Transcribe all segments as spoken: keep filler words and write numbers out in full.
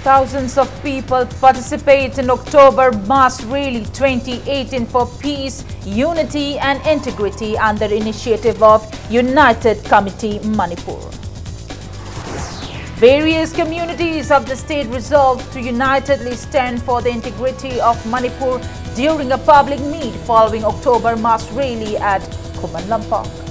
Thousands of people participate in October Mass Rally twenty eighteen for peace, unity and integrity under initiative of United Committee Manipur. Various communities of the state resolved to unitedly stand for the integrity of Manipur during a public meet following October Mass Rally at Khuman Lampak.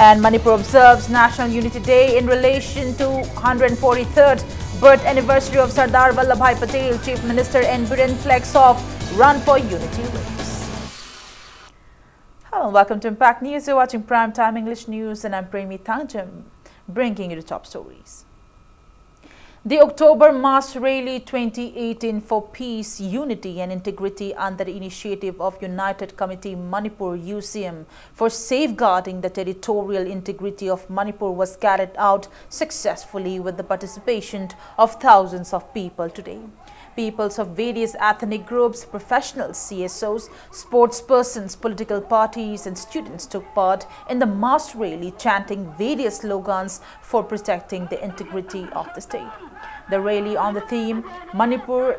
And Manipur observes National Unity Day in relation to one hundred forty-third birth anniversary of Sardar Vallabhbhai Patel. Chief Minister N Biren flags off Run for Unity race. Hello, welcome to Impact News. You're watching Prime Time English News, and I'm Premi Thangjam, bringing you the top stories. The October Mass Rally twenty eighteen for Peace, Unity and Integrity under the initiative of United Committee Manipur, U C M, for safeguarding the territorial integrity of Manipur was carried out successfully with the participation of thousands of people today. Peoples of various ethnic groups, professionals, C S Os, sports persons, political parties and students took part in the mass rally, chanting various slogans for protecting the integrity of the state. The rally on the theme Manipur,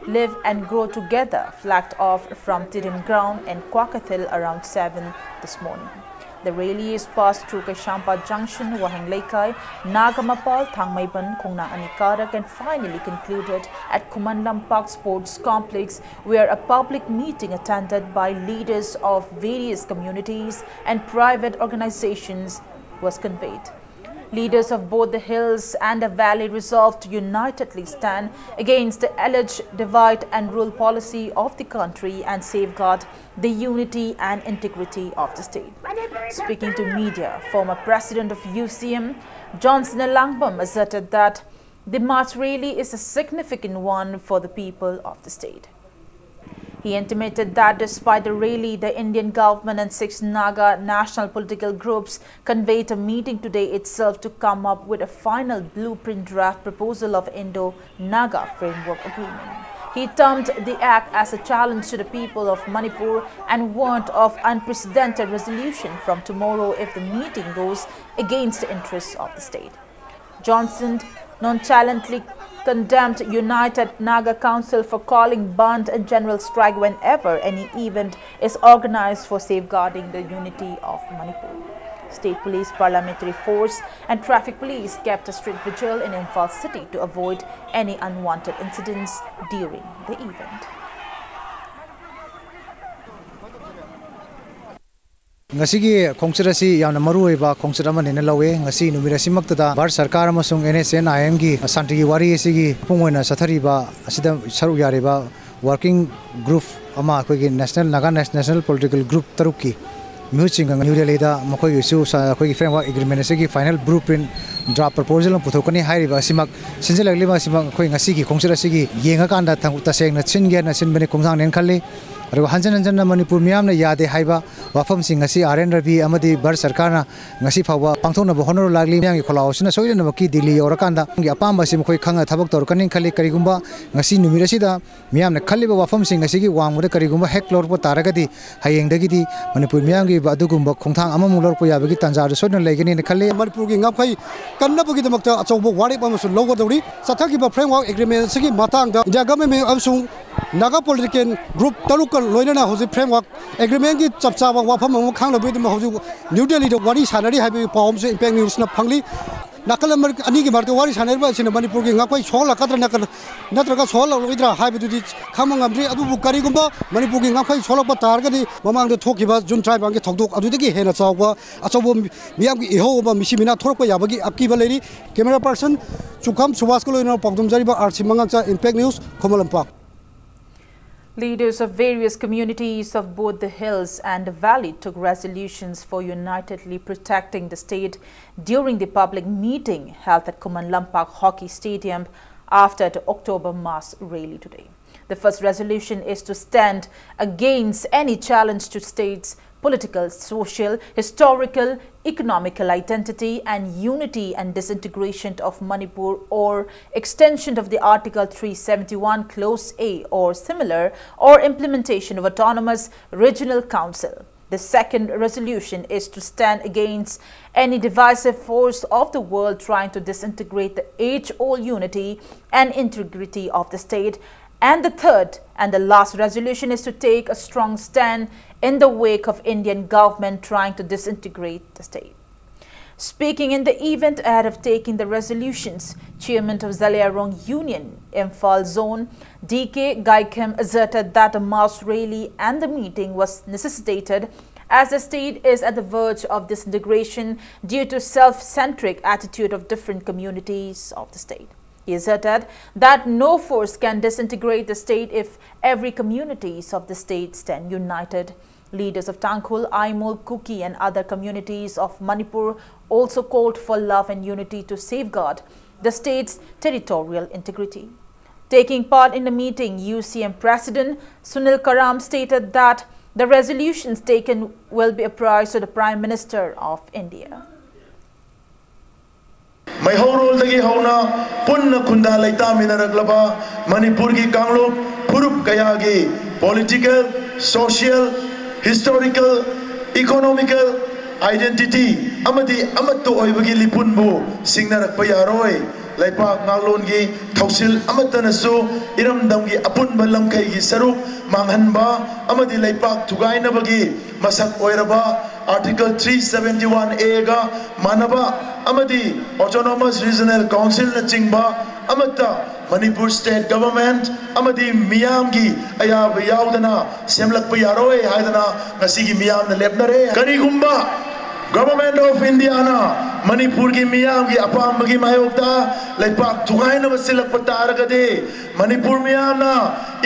Live and Grow Together flagged off from Tiddim Ground and Kyaukthil around seven this morning. The rally is passed through Kaisampat Junction, Wahenglei Kai, Nagamapal, Thangmeiban, Khongnang Anikarak, and finally concluded at Khuman Lampak Sports Complex, where a public meeting attended by leaders of various communities and private organizations was convened. Leaders of both the hills and the valley resolved to unitedly stand against the alleged divide and rule policy of the country and safeguard the unity and integrity of the state. Speaking to media, former president of U C M, Johnson Elangbam, asserted that the mass rally is a significant one for the people of the state. He intimated that despite the rally, the Indian government and six Naga national political groups convened a meeting today itself to come up with a final blueprint draft proposal of Indo-Naga Framework Agreement. He termed the act as a challenge to the people of Manipur and warned of unprecedented resolution from tomorrow if the meeting goes against the interests of the state. Johnson nonchalantly condemned United Naga Council for calling bandh and general strike whenever any event is organized for safeguarding the unity of Manipur. State Police, Parliamentary Force, and Traffic Police kept a strict vigil in Imphal city to avoid any unwanted incidents during the event. ꯉꯁꯤꯒꯤ ꯈꯣꯡꯆꯠ ꯑꯁꯤ ꯌꯥꯝꯅ ꯃꯔꯨ ꯑꯣꯏꯕ ꯈꯣꯡꯆꯠ ꯑꯃꯅꯦꯅ ꯂꯧꯋꯦ꯫ ꯉꯁꯤ ꯅꯨꯃꯤꯠ ꯑꯁꯤꯃꯛꯇꯗ ꯚꯥꯔꯠ ꯁꯔꯀꯥꯔ ꯑꯃꯁꯨꯡ NSCN IMꯒꯤ ꯁꯥꯟꯇꯤꯒꯤ ꯋꯥꯔꯤ ꯑꯁꯤꯒꯤ ꯃꯄꯨꯡ ꯑꯣꯏꯅ ꯆꯠꯊꯔꯤꯕ ꯑꯁꯤꯗ ꯁꯔꯨꯛ ꯌꯥꯔꯤꯕ working group ꯑꯃ, ꯑꯩꯈꯣꯏꯒꯤ National, Naga National Political Group ꯇꯔꯨꯛꯀꯤ ꯃꯤꯍꯨꯠꯁꯤꯡꯒ ꯅ꯭ꯌꯨ ꯗꯦꯜꯂꯤꯗ ꯃꯈꯣꯏꯒꯤꯁꯨ ꯁ-, ꯑꯩꯈꯣꯏꯒꯤ framework agreement ꯑꯁꯤꯒꯤ final blueprint draft proposal ꯑꯃ ꯄꯨꯊꯣꯛꯀꯅꯤ ꯍꯥꯏꯔꯤꯕ ꯑꯁꯤꯃꯛ ꯁꯤꯟꯖꯜꯂꯛꯂꯤꯕ ꯑꯁꯤꯃꯛ ꯑꯩꯈꯣꯏ ꯉꯁꯤꯒꯤ ꯈꯣꯡꯆꯠ ꯑꯁꯤꯒꯤ ꯌꯦꯡꯉꯀꯥꯟꯗ ꯊ-, ꯇꯁꯦꯡꯅ ꯁꯤꯟꯒꯦ ꯍꯥꯏꯅ ꯁꯤꯟꯕꯅꯤ, ꯈꯣꯡꯊꯥꯡꯅꯦꯅ ꯈꯜꯂꯤ꯫ ꯑꯗꯨꯒ ꯍꯟꯖꯤꯟ ꯍꯟꯖꯤꯟꯅ ꯃꯅꯤꯄꯨꯔ ꯃꯤꯌꯥꯝꯅ ꯌꯥꯗꯦ ꯍꯥꯏꯕ ꯋꯥꯐꯝꯁꯤꯡ ꯑꯁꯤ R N Ravi ꯑꯃꯗꯤ ꯚꯥꯔꯠ ꯁꯔꯀꯥꯔꯅ ꯉꯁꯤ ꯐꯥꯎꯕ ꯄꯥꯡꯊꯣꯛꯅꯕ ꯍꯣꯠꯅꯔꯨ ꯂꯥꯛꯂꯤ꯫ ꯃꯤꯌꯥꯝꯒꯤ ꯈꯣꯜꯂꯥꯎ ꯑꯁꯤꯅ ꯁꯣꯏꯗꯅꯃꯛꯀꯤ ꯗꯤꯜꯂꯤ ꯌꯧꯔꯀꯥꯟꯗ ꯃꯤꯌꯥꯝꯒꯤ ꯑꯄꯥꯝꯕ ꯑꯁꯤ ꯃꯈꯣꯏ ꯈꯪꯅ ꯊꯕꯛ ꯇꯧꯔꯛꯀꯅꯤ ꯈꯜꯂꯤ꯫ ꯀꯔꯤꯒꯨꯝꯕ ꯉꯁꯤ ꯅꯨꯃꯤꯠ ꯑꯁꯤꯗ ꯃꯤꯌꯥꯝꯅ ꯈꯜꯂꯤꯕ ꯋꯥꯐꯝꯁꯤꯡ ꯑꯁꯤꯒꯤ ꯋꯥꯡꯃꯗ ꯀꯔꯤꯒꯨꯝꯕ ꯍꯦꯛ ꯂꯧꯔꯛꯄ ꯇꯥꯔꯒꯗꯤ ꯍꯌꯦꯡꯗꯒꯤꯗꯤ ꯃꯅꯤꯄꯨꯔ ꯃꯤꯌꯥꯝꯒꯤ ꯑꯣꯏꯕ ꯑꯗꯨꯒꯨꯝꯕ ꯈꯣꯡꯊꯥꯡ ꯑꯃꯃꯨꯛ ꯂꯧꯔꯛꯄ ꯌꯥꯕꯒꯤ ꯇꯥꯟꯖꯥꯗꯨ ꯁꯣꯏꯗꯅ ꯂꯩꯒꯅꯤꯅ ꯈꯜꯂꯤ꯫ ꯃꯅꯤꯄꯨꯔꯒꯤ ꯉꯝꯈꯩ ꯀꯟꯅꯕꯒꯤꯗꯃꯛꯇ ꯑꯆꯧꯕ ꯋꯥꯔꯦꯞ ꯑꯃꯁꯨ ꯂꯧꯒꯗꯧꯔꯤ꯫ ꯆꯠꯊꯈꯤꯕ framework agreement ꯑꯁꯤꯒꯤ ꯃꯇꯥꯡꯗ India government ꯑꯃꯁꯨꯡ Naga political group ꯇꯔꯨꯛꯀ ꯂꯣꯏꯅꯅ ꯍꯧꯖꯤꯛ framework agreement ꯀꯤ ꯆꯞ ꯆꯥꯕ ꯋꯥꯐꯝ ꯑꯃ ꯈꯪꯅꯕꯒꯤꯗꯃꯛ ꯍꯧꯖꯤꯛ ꯅ꯭ꯌꯨ ꯗꯦꯜꯂꯤꯗ ꯋꯥꯔꯤ ꯁꯥꯟꯅꯔꯤ ꯍꯥꯏꯕꯒꯤ ꯄꯥꯎ ꯑꯃꯁꯨ Impact News ꯅ ꯐꯪꯂꯤ꯫ ꯅꯥꯀꯜ ꯑꯃ-, ꯑꯅꯤꯒꯤ ꯃꯔꯛꯇ ꯋꯥꯔꯤ ꯁꯥꯟꯅꯔꯤꯕ ꯑꯁꯤꯅ ꯃꯅꯤꯄꯨꯔꯒꯤ ꯉꯝꯈꯩ ꯁꯣꯛꯍꯜꯂꯛꯀꯗ꯭ꯔꯥ ꯅꯠꯇ꯭ꯔꯒ ꯁꯣꯛꯍꯜꯂꯛꯂꯣꯏꯗ꯭ꯔꯥ ꯍꯥꯏꯕꯗꯨꯗꯤ ꯈꯪꯕ ꯉꯝꯗ꯭ꯔꯤ꯫ ꯑꯗꯨꯕꯨ ꯀꯔꯤꯒꯨꯝꯕ ꯃꯅꯤꯄꯨꯔꯒꯤ ꯉꯝꯈꯩ ꯁꯣꯛꯂꯛꯄ ꯇꯥꯔꯒꯗꯤ ꯃꯃꯥꯡꯗ ꯊꯣꯛꯈꯤꯕ ꯖꯨꯟ ꯇꯔꯥꯅꯤꯄꯥꯟꯒꯤ ꯊꯧꯗꯣꯛ ꯑꯗꯨꯗꯒꯤ ꯍꯦꯟꯅ ꯆꯥꯎꯕ ꯑꯆꯧꯕ ꯃꯤ-, ꯃꯤꯌꯥꯝꯒꯤ ꯏꯍꯧ ꯑꯃ, ꯃꯤꯁꯤ ꯃꯤꯅꯥ ꯊꯣꯛꯂꯛꯄ ꯌꯥꯕꯒꯤ ꯑꯀꯤꯕ ꯂꯩꯔꯤ꯫ Camera person ꯆꯨꯈꯥꯝ ꯁꯨꯕꯥꯁꯀ ꯂꯣꯏꯅꯅ ꯄꯥꯎꯗꯝꯖꯔꯤꯕ R C ꯃꯉꯥꯡꯆꯥ, Impact News, Khuman Lampak. Leaders of various communities of both the hills and the valley took resolutions for unitedly protecting the state during the public meeting held at Khuman Lampak Hockey Stadium after the October mass rally today. The first resolution is to stand against any challenge to state's political, social, historical, economical identity and unity and disintegration of Manipur or extension of the Article three seventy-one Clause A or similar or implementation of autonomous regional council. The second resolution is to stand against any divisive force of the world trying to disintegrate the age-old unity and integrity of the state. And the third and the last resolution is to take a strong stand in the wake of Indian government trying to disintegrate the state. Speaking in the event ahead of taking the resolutions, Chairman of Zaliangrong Union, Imphal Zone, D K Gaikem, asserted that the mass rally and the meeting was necessitated as the state is at the verge of disintegration due to self-centric attitude of different communities of the state. He asserted that no force can disintegrate the state if every communities of the state stand united. Leaders of Tangkhul, Aimol, Kuki and other communities of Manipur also called for love and unity to safeguard the state's territorial integrity. Taking part in the meeting, U C M President Sunil Karam stated that the resolutions taken will be apprised to the Prime Minister of India. ꯃꯩꯍꯧꯔꯣꯜꯗꯒꯤ ꯍꯧꯅ ꯄꯨꯟꯅ ꯈꯨꯟꯗꯥ ꯂꯩꯇꯥꯃꯤꯟꯅꯔꯛꯂꯕ ꯃꯅꯤꯄꯨꯔꯒꯤ ꯀꯥꯡꯂꯨꯞ ꯐꯨꯔꯨꯞ ꯀꯌꯥꯒꯤ political, social, historical, economical identity ꯑꯃꯗꯤ ꯑꯃꯠꯇ ꯑꯣꯏꯕꯒꯤ ꯂꯤꯄꯨꯟꯕꯨ ꯁꯤꯡꯅꯔꯛꯄ ꯌꯥꯔꯣꯏ꯫ ꯂꯩꯄꯥꯛ ꯉꯥꯛꯂꯣꯟꯒꯤ ꯊꯧꯁꯤꯜ ꯑꯃꯠꯇꯅꯁꯨ ꯏꯔꯝꯗꯝꯒꯤ ꯑꯄꯨꯟꯕ ꯂꯝꯈꯩꯒꯤ ꯁꯔꯨꯛ ꯃꯥꯡꯍꯟꯕ ꯑꯃꯗꯤ ꯂꯩꯄꯥꯛ ꯊꯨꯒꯥꯏꯅꯕꯒꯤ ꯃꯁꯛ ꯑꯣꯏꯔꯕ Article three seventy-one A ꯒ ꯃꯥꯟꯅꯕ ꯑꯃꯗꯤ Autonomous Regional Council ꯅꯆꯤꯡꯕ ꯑꯃꯠꯇ ꯃꯅꯤꯄꯨꯔ State Government ꯑꯃꯗꯤ ꯃꯤꯌꯥꯝꯒꯤ ꯑꯌꯥꯕ ꯌꯥꯎꯗꯅ ꯁꯦꯝꯂꯛꯄ ꯌꯥꯔꯣꯏ ꯍꯥꯏꯗꯅ ꯉꯁꯤꯒꯤ ꯃꯤꯌꯥꯝꯅ ꯂꯦꯞꯅꯔꯦ꯫ ꯀꯔꯤꯒꯨꯝꯕ Government of India ꯅ ꯃꯅꯤꯄꯨꯔꯒꯤ ꯃꯤꯌꯥꯝꯒꯤ ꯑꯄꯥꯝꯕꯒꯤ ꯃꯥꯌꯣꯛꯇ ꯂꯩꯄꯥꯛ ꯊꯨꯒꯥꯏꯅꯕ ꯁꯤꯜꯂꯛꯄ ꯇꯥꯔꯒꯗꯤ, ꯃꯅꯤꯄꯨꯔ ꯃꯤꯌꯥꯝꯅ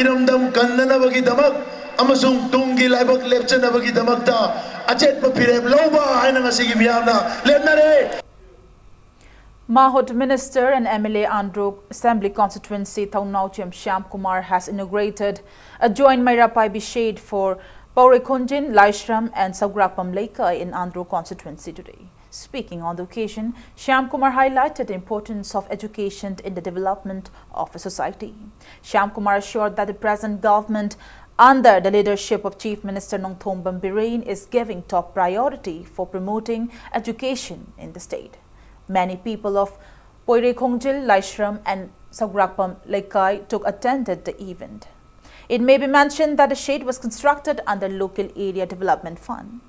ꯏꯔꯝꯗꯝ ꯀꯟꯅꯅꯕꯒꯤꯗꯃꯛ ꯑꯃꯁꯨꯡ ꯇꯨꯡꯒꯤ ꯂꯥꯏꯕꯛ ꯂꯦꯞꯆꯅꯕꯒꯤꯗꯃꯛꯇ ꯑꯆꯦꯠꯄ ꯐꯤꯔꯦꯞ ꯂꯧꯕ ꯍꯥꯏꯅ ꯉꯁꯤꯒꯤ ꯃꯤꯌꯥꯝꯅ ꯂꯦꯞꯅꯔꯦ꯫ Mahut Minister and M L A Andro Assembly Constituency Thongnaocham Shyam Kumar has inaugurated a joint Meira Paibi shed for Paurei Khonjin, Laishram and Saugrakpam Leikai in Andro constituency today. Speaking on the occasion, Shyam Kumar highlighted the importance of education in the development of a society. Shyam Kumar assured that the present government under the leadership of Chief Minister Nongthombam Biren, is giving top priority for promoting education in the state. Many people of Poirekhongjil, Laishram and Saugrakpam Leikai took attended the event. It may be mentioned that the shed was constructed under Local Area Development Fund.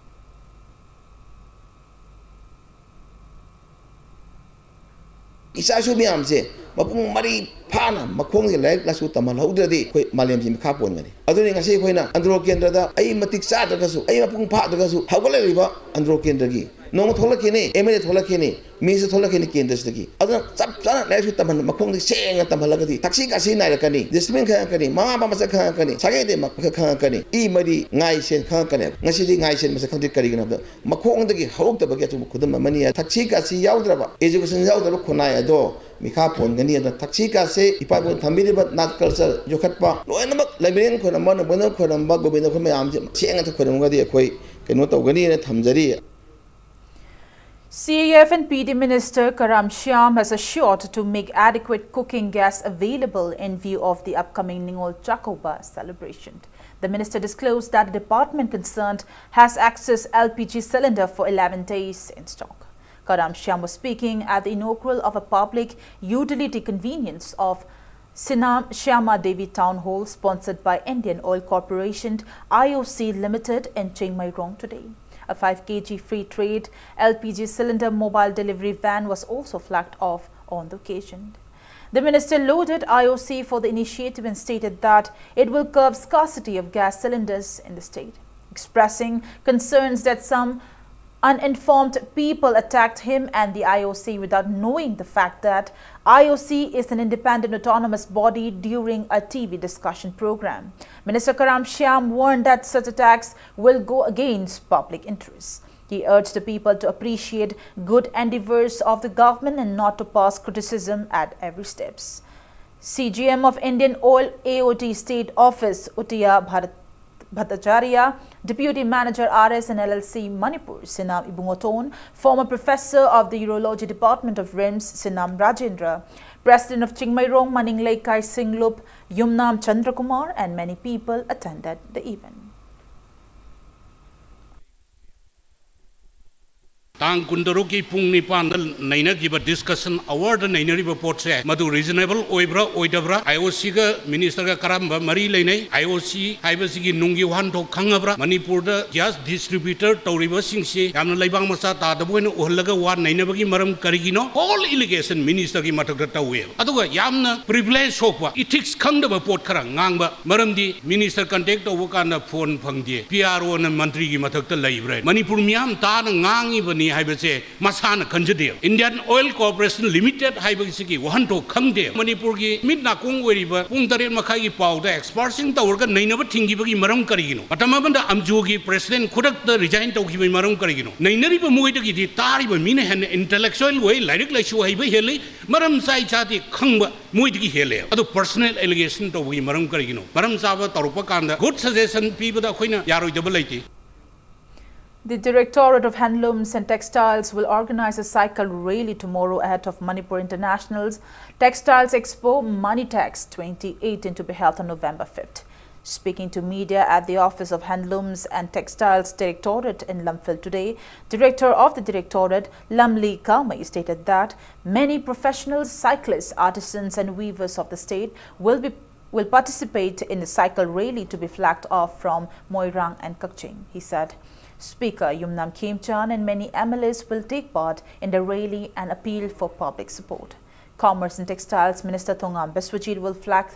ꯏꯆꯥꯁꯨ ꯃꯌꯥꯝꯁꯦ ꯃꯄꯨꯡ ꯃꯔꯩ ꯐꯥꯅ ꯃꯈꯣꯡꯗꯒꯤ ꯂꯥꯏꯔꯤꯛ ꯂꯥꯏꯁꯨ ꯇꯝꯍꯜꯍꯧꯗ꯭ꯔꯗꯤ ꯑꯩꯈꯣꯏ ꯃꯥꯂꯦꯝꯁꯤ ꯃꯤꯈꯥ ꯄꯣꯟꯒꯅꯤ꯫ ꯑꯗꯨꯅꯤ ꯉꯁꯤ ꯑꯩꯈꯣꯏꯅ ꯑꯟꯗ꯭ꯔꯣ ꯀꯦꯟꯗ꯭ꯔꯗ ꯑꯩ ꯃꯇꯤꯛ ꯆꯥꯗ꯭ꯔꯒꯁꯨ, ꯑꯩ ꯃꯄꯨꯡ ꯐꯥꯗ꯭ꯔꯒꯁꯨ, ꯍꯧꯒꯠꯂꯛꯂꯤꯕ ꯑꯟꯗ꯭ꯔꯣ ꯀꯦꯟꯗ꯭ꯔꯒꯤ ꯅꯣꯡꯃ ꯊꯣꯛꯂꯛꯈꯤꯅꯤ, ꯑꯦꯝ ꯑꯦꯜ ꯑꯦ ꯊꯣꯛꯂꯛꯈꯤꯅꯤ, ꯃꯤꯅꯤꯁꯇꯔ ꯊꯣꯛꯂꯛꯈꯤꯅꯤ ꯀꯦꯟꯗ꯭ꯔꯁꯤꯗꯒꯤ꯫ ꯑꯗꯨꯅ ꯆꯞ ꯆꯥꯅ ꯂꯥꯏꯔꯤꯛꯁꯨ ꯇꯝꯍꯟ-, ꯃꯈꯣꯡꯗꯒꯤ ꯁꯦꯡꯅ ꯇꯝꯍꯜꯂꯒꯗꯤ ꯊꯛꯁꯤ ꯈꯥꯁꯤ ꯅꯥꯏꯔꯛꯀꯅꯤ, ꯗꯤꯁꯤꯄ꯭ꯂꯤꯟ ꯈꯪꯉꯛꯀꯅꯤ, ꯃꯃꯥ ꯃꯄꯥ ꯃꯁꯛ ꯈꯪꯉꯛꯀꯅꯤ, ꯁꯥꯒꯩ ꯅꯥꯇꯩ ꯃꯁꯛ ꯈꯪꯉꯛꯀꯅꯤ, ꯏ ꯃꯔꯤ ꯉꯥꯏ ꯁꯦꯟ ꯈꯪꯉꯛꯀꯅꯦꯕ꯫ ꯉꯁꯤꯗꯤ ꯉꯥꯏ ꯁꯦꯟ ꯃꯁꯛ ꯈꯪꯗ꯭ꯔꯤ꯫ ꯀꯔꯤꯒꯤꯅꯣ ꯍꯥꯏꯕꯗ ꯃꯈꯣꯡꯗꯒꯤ ꯍꯧꯔꯛꯇꯕꯒꯤ ꯑꯆꯨꯝꯕ ꯈꯨꯗꯝ ꯑꯃꯅꯤ꯫ ꯊꯛꯁꯤ ꯈꯥꯁꯤ ꯌꯥꯎꯗ꯭ꯔꯕ, ꯑꯦꯖꯨꯀꯦꯁꯟ ꯌꯥꯎꯗ꯭ꯔꯕ ꯈꯨꯟꯅꯥꯏ ꯑꯗꯣ ꯃꯤꯈꯥ ꯄꯣꯟꯒꯅꯤ꯫ ꯑꯗꯨꯅ ꯊꯛꯁꯤ ꯈꯥꯁꯤ ꯏꯄꯥ ꯏꯄꯨꯅ ꯊꯝꯕꯤꯔꯤꯕ ꯅꯥꯠ ꯀꯜꯆꯔ ꯌꯣꯛꯈꯠꯄ, ꯂꯣꯏꯅꯃꯛ ꯂꯥꯏꯃꯔꯦꯟ ꯈꯣꯏꯔꯝꯕ, ꯅꯣꯡꯕꯣꯏꯅ ꯈꯣꯏꯔꯝꯕ, ꯒꯣꯕꯤꯟꯗ ꯈꯣꯏꯔꯝꯕ ꯃꯌꯥꯝꯁꯦ ꯁꯦꯡꯅ ꯈꯣꯏꯔꯝꯒꯗꯤ ꯑꯩꯈꯣꯏ ꯀꯩꯅꯣ ꯇꯧꯒꯅꯤꯅ ꯊꯝꯖꯔꯤ꯫ C A F and P D Minister Karam Shyam has assured to make adequate cooking gas available in view of the upcoming Ningol Chakouba celebration. The minister disclosed that the department concerned has accessed L P G cylinder for eleven days in stock. Karam Shyam was speaking at the inaugural of a public utility convenience of Sinam Shyama Devi Town Hall, sponsored by Indian Oil Corporation, I O C Limited, in Chingmeirong today. A five K G free trade L P G cylinder mobile delivery van was also flagged off on the occasion. The minister lauded I O C for the initiative and stated that it will curb scarcity of gas cylinders in the state, expressing concerns that some uninformed people attacked him and the I O C without knowing the fact that I O C is an independent autonomous body during a T V discussion program. Minister Karam Shyam warned that such attacks will go against public interests. He urged the people to appreciate good endeavors of the government and not to pass criticism at every steps. C G M of Indian Oil A O D State Office, Utiya Bharat Bhattacharya, Deputy Manager R S and L L C Manipur, Sinam Ibungoton, former Professor of the Urology Department of RIMS, Sinam Rajendra, President of Chingmeirong Maninglei Kai Singlup, Yumnam Chandrakumar, and many people attended the event. ꯇꯥꯡ ꯀꯨꯟꯇꯔꯨꯛꯀꯤ ꯄꯨꯡ ꯅꯤꯄꯥꯟꯗ ꯅꯩꯅꯈꯤꯕ discussion hourꯗ ꯅꯩꯅꯔꯤꯕ ꯄꯣꯠꯁꯦ ꯃꯗꯨ reasonable ꯑꯣꯏꯕ꯭ꯔꯥ ꯑꯣꯏꯗꯕ꯭ꯔꯥ, IOCꯒ ministerꯒ ꯀꯔꯝꯕ ꯃꯔꯤ ꯂꯩꯅꯩ, IOC ꯍꯥꯏꯕꯁꯤꯒꯤ ꯅꯨꯡꯒꯤ ꯋꯥꯍꯟꯊꯣꯛ ꯈꯪꯉꯕ꯭ꯔꯥ, ꯃꯅꯤꯄꯨꯔꯗ gas distributor ꯇꯧꯔꯤꯕꯁꯤꯡꯁꯤ ꯌꯥꯝꯅ ꯂꯩꯕꯥꯛ ꯃꯆꯥ ꯇꯥꯗꯕ ꯑꯣꯏꯅ ꯎꯍꯜꯂꯒ ꯋꯥ ꯅꯩꯅꯕꯒꯤ ꯃꯔꯝ ꯀꯔꯤꯒꯤꯅꯣ, all allegation ministerꯒꯤ ꯃꯊꯛꯇ ꯇꯧꯋꯦꯕ꯫ ꯑꯗꯨꯒ ꯌꯥꯝꯅ privilege ꯁꯣꯛꯄ, ethics ꯈꯪꯗꯕ ꯄꯣꯠ ꯈꯔ ꯉꯥꯡꯕ, ꯃꯔꯝꯗꯤ minister contact ꯇꯧꯕ ꯀꯥꯟꯗ phone ꯐꯪꯗꯦ, PROꯅ ꯃꯟꯇ꯭ꯔꯤꯒꯤ ꯃꯊꯛꯇ ꯂꯩꯕ꯭ꯔꯥ, ꯃꯅꯤꯄꯨꯔ ꯃꯤꯌꯥꯝ ꯇꯥꯅ ꯉꯥꯡꯉꯤꯕꯅꯤ ꯍꯥꯏꯕꯁꯦ ꯃꯁꯥꯅ ꯈꯟꯖꯗꯦ꯫ Indian Oil Corporation Limited ꯍꯥꯏꯕꯁꯤꯒꯤ ꯋꯥꯍꯟꯊꯣꯛ ꯈꯪꯗꯦ꯫ ꯃꯅꯤꯄꯨꯔꯒꯤ ꯃꯤꯠ ꯅꯥꯀꯣꯡ ꯑꯣꯏꯔꯤꯕ ꯄꯨꯡ ꯇꯔꯦꯠ ꯃꯈꯥꯏꯒꯤ ꯄꯥꯎꯗ expertꯁꯤꯡ ꯇꯧꯔꯒ ꯅꯩꯅꯕ ꯊꯤꯡꯈꯤꯕꯒꯤ ꯃꯔꯝ ꯀꯔꯤꯒꯤꯅꯣ? ꯃꯇꯝ ꯑꯃꯗ ꯑꯝꯖꯨꯒꯤ president ꯈꯨꯗꯛꯇ resign ꯇꯧꯈꯤꯕꯒꯤ ꯃꯔꯝ ꯀꯔꯤꯒꯤꯅꯣ? ꯅꯩꯅꯔꯤꯕ ꯃꯣꯏꯗꯒꯤꯗꯤ ꯇꯥꯔꯤꯕ ꯃꯤꯅ ꯍꯦꯟꯅ intellectual ꯑꯣꯏ, ꯂꯥꯏꯔꯤꯛ ꯂꯥꯏꯁꯨ ꯍꯩꯕ ꯍꯦꯜꯂꯤ, ꯃꯔꯝ ꯆꯥꯏ ꯆꯥꯗꯦ ꯈꯪꯕ ꯃꯣꯏꯗꯒꯤ ꯍꯦꯜꯂꯦ꯫ ꯑꯗꯨ personal allegation ꯇꯧꯕꯒꯤ ꯃꯔꯝ ꯀꯔꯤꯒꯤꯅꯣ? ꯃꯔꯝ ꯆꯥꯕ ꯇꯧꯔꯛꯄ ꯀꯥꯟꯗ good suggestion ꯄꯤꯕꯗ ꯑꯩꯈꯣꯏꯅ ꯌꯥꯔꯣꯏꯗꯕ ꯂꯩꯇꯦ꯫ The Directorate of Handlooms and Textiles will organize a cycle rally tomorrow ahead of Manipur International's Textiles Expo, Manitex twenty eighteen, to be held on November fifth. Speaking to media at the office of Handlooms and Textiles Directorate in Lamphel today, Director of the Directorate, Lamli Kamei, stated that many professional cyclists, artisans and weavers of the state will be will participate in the cycle rally to be flagged off from Moirang and Kakching. He said Speaker Yumnam Khemchand and many MLAs will take part in the rally and appeal for public support. Commerce and Textiles Minister Thongam Biswajit will flag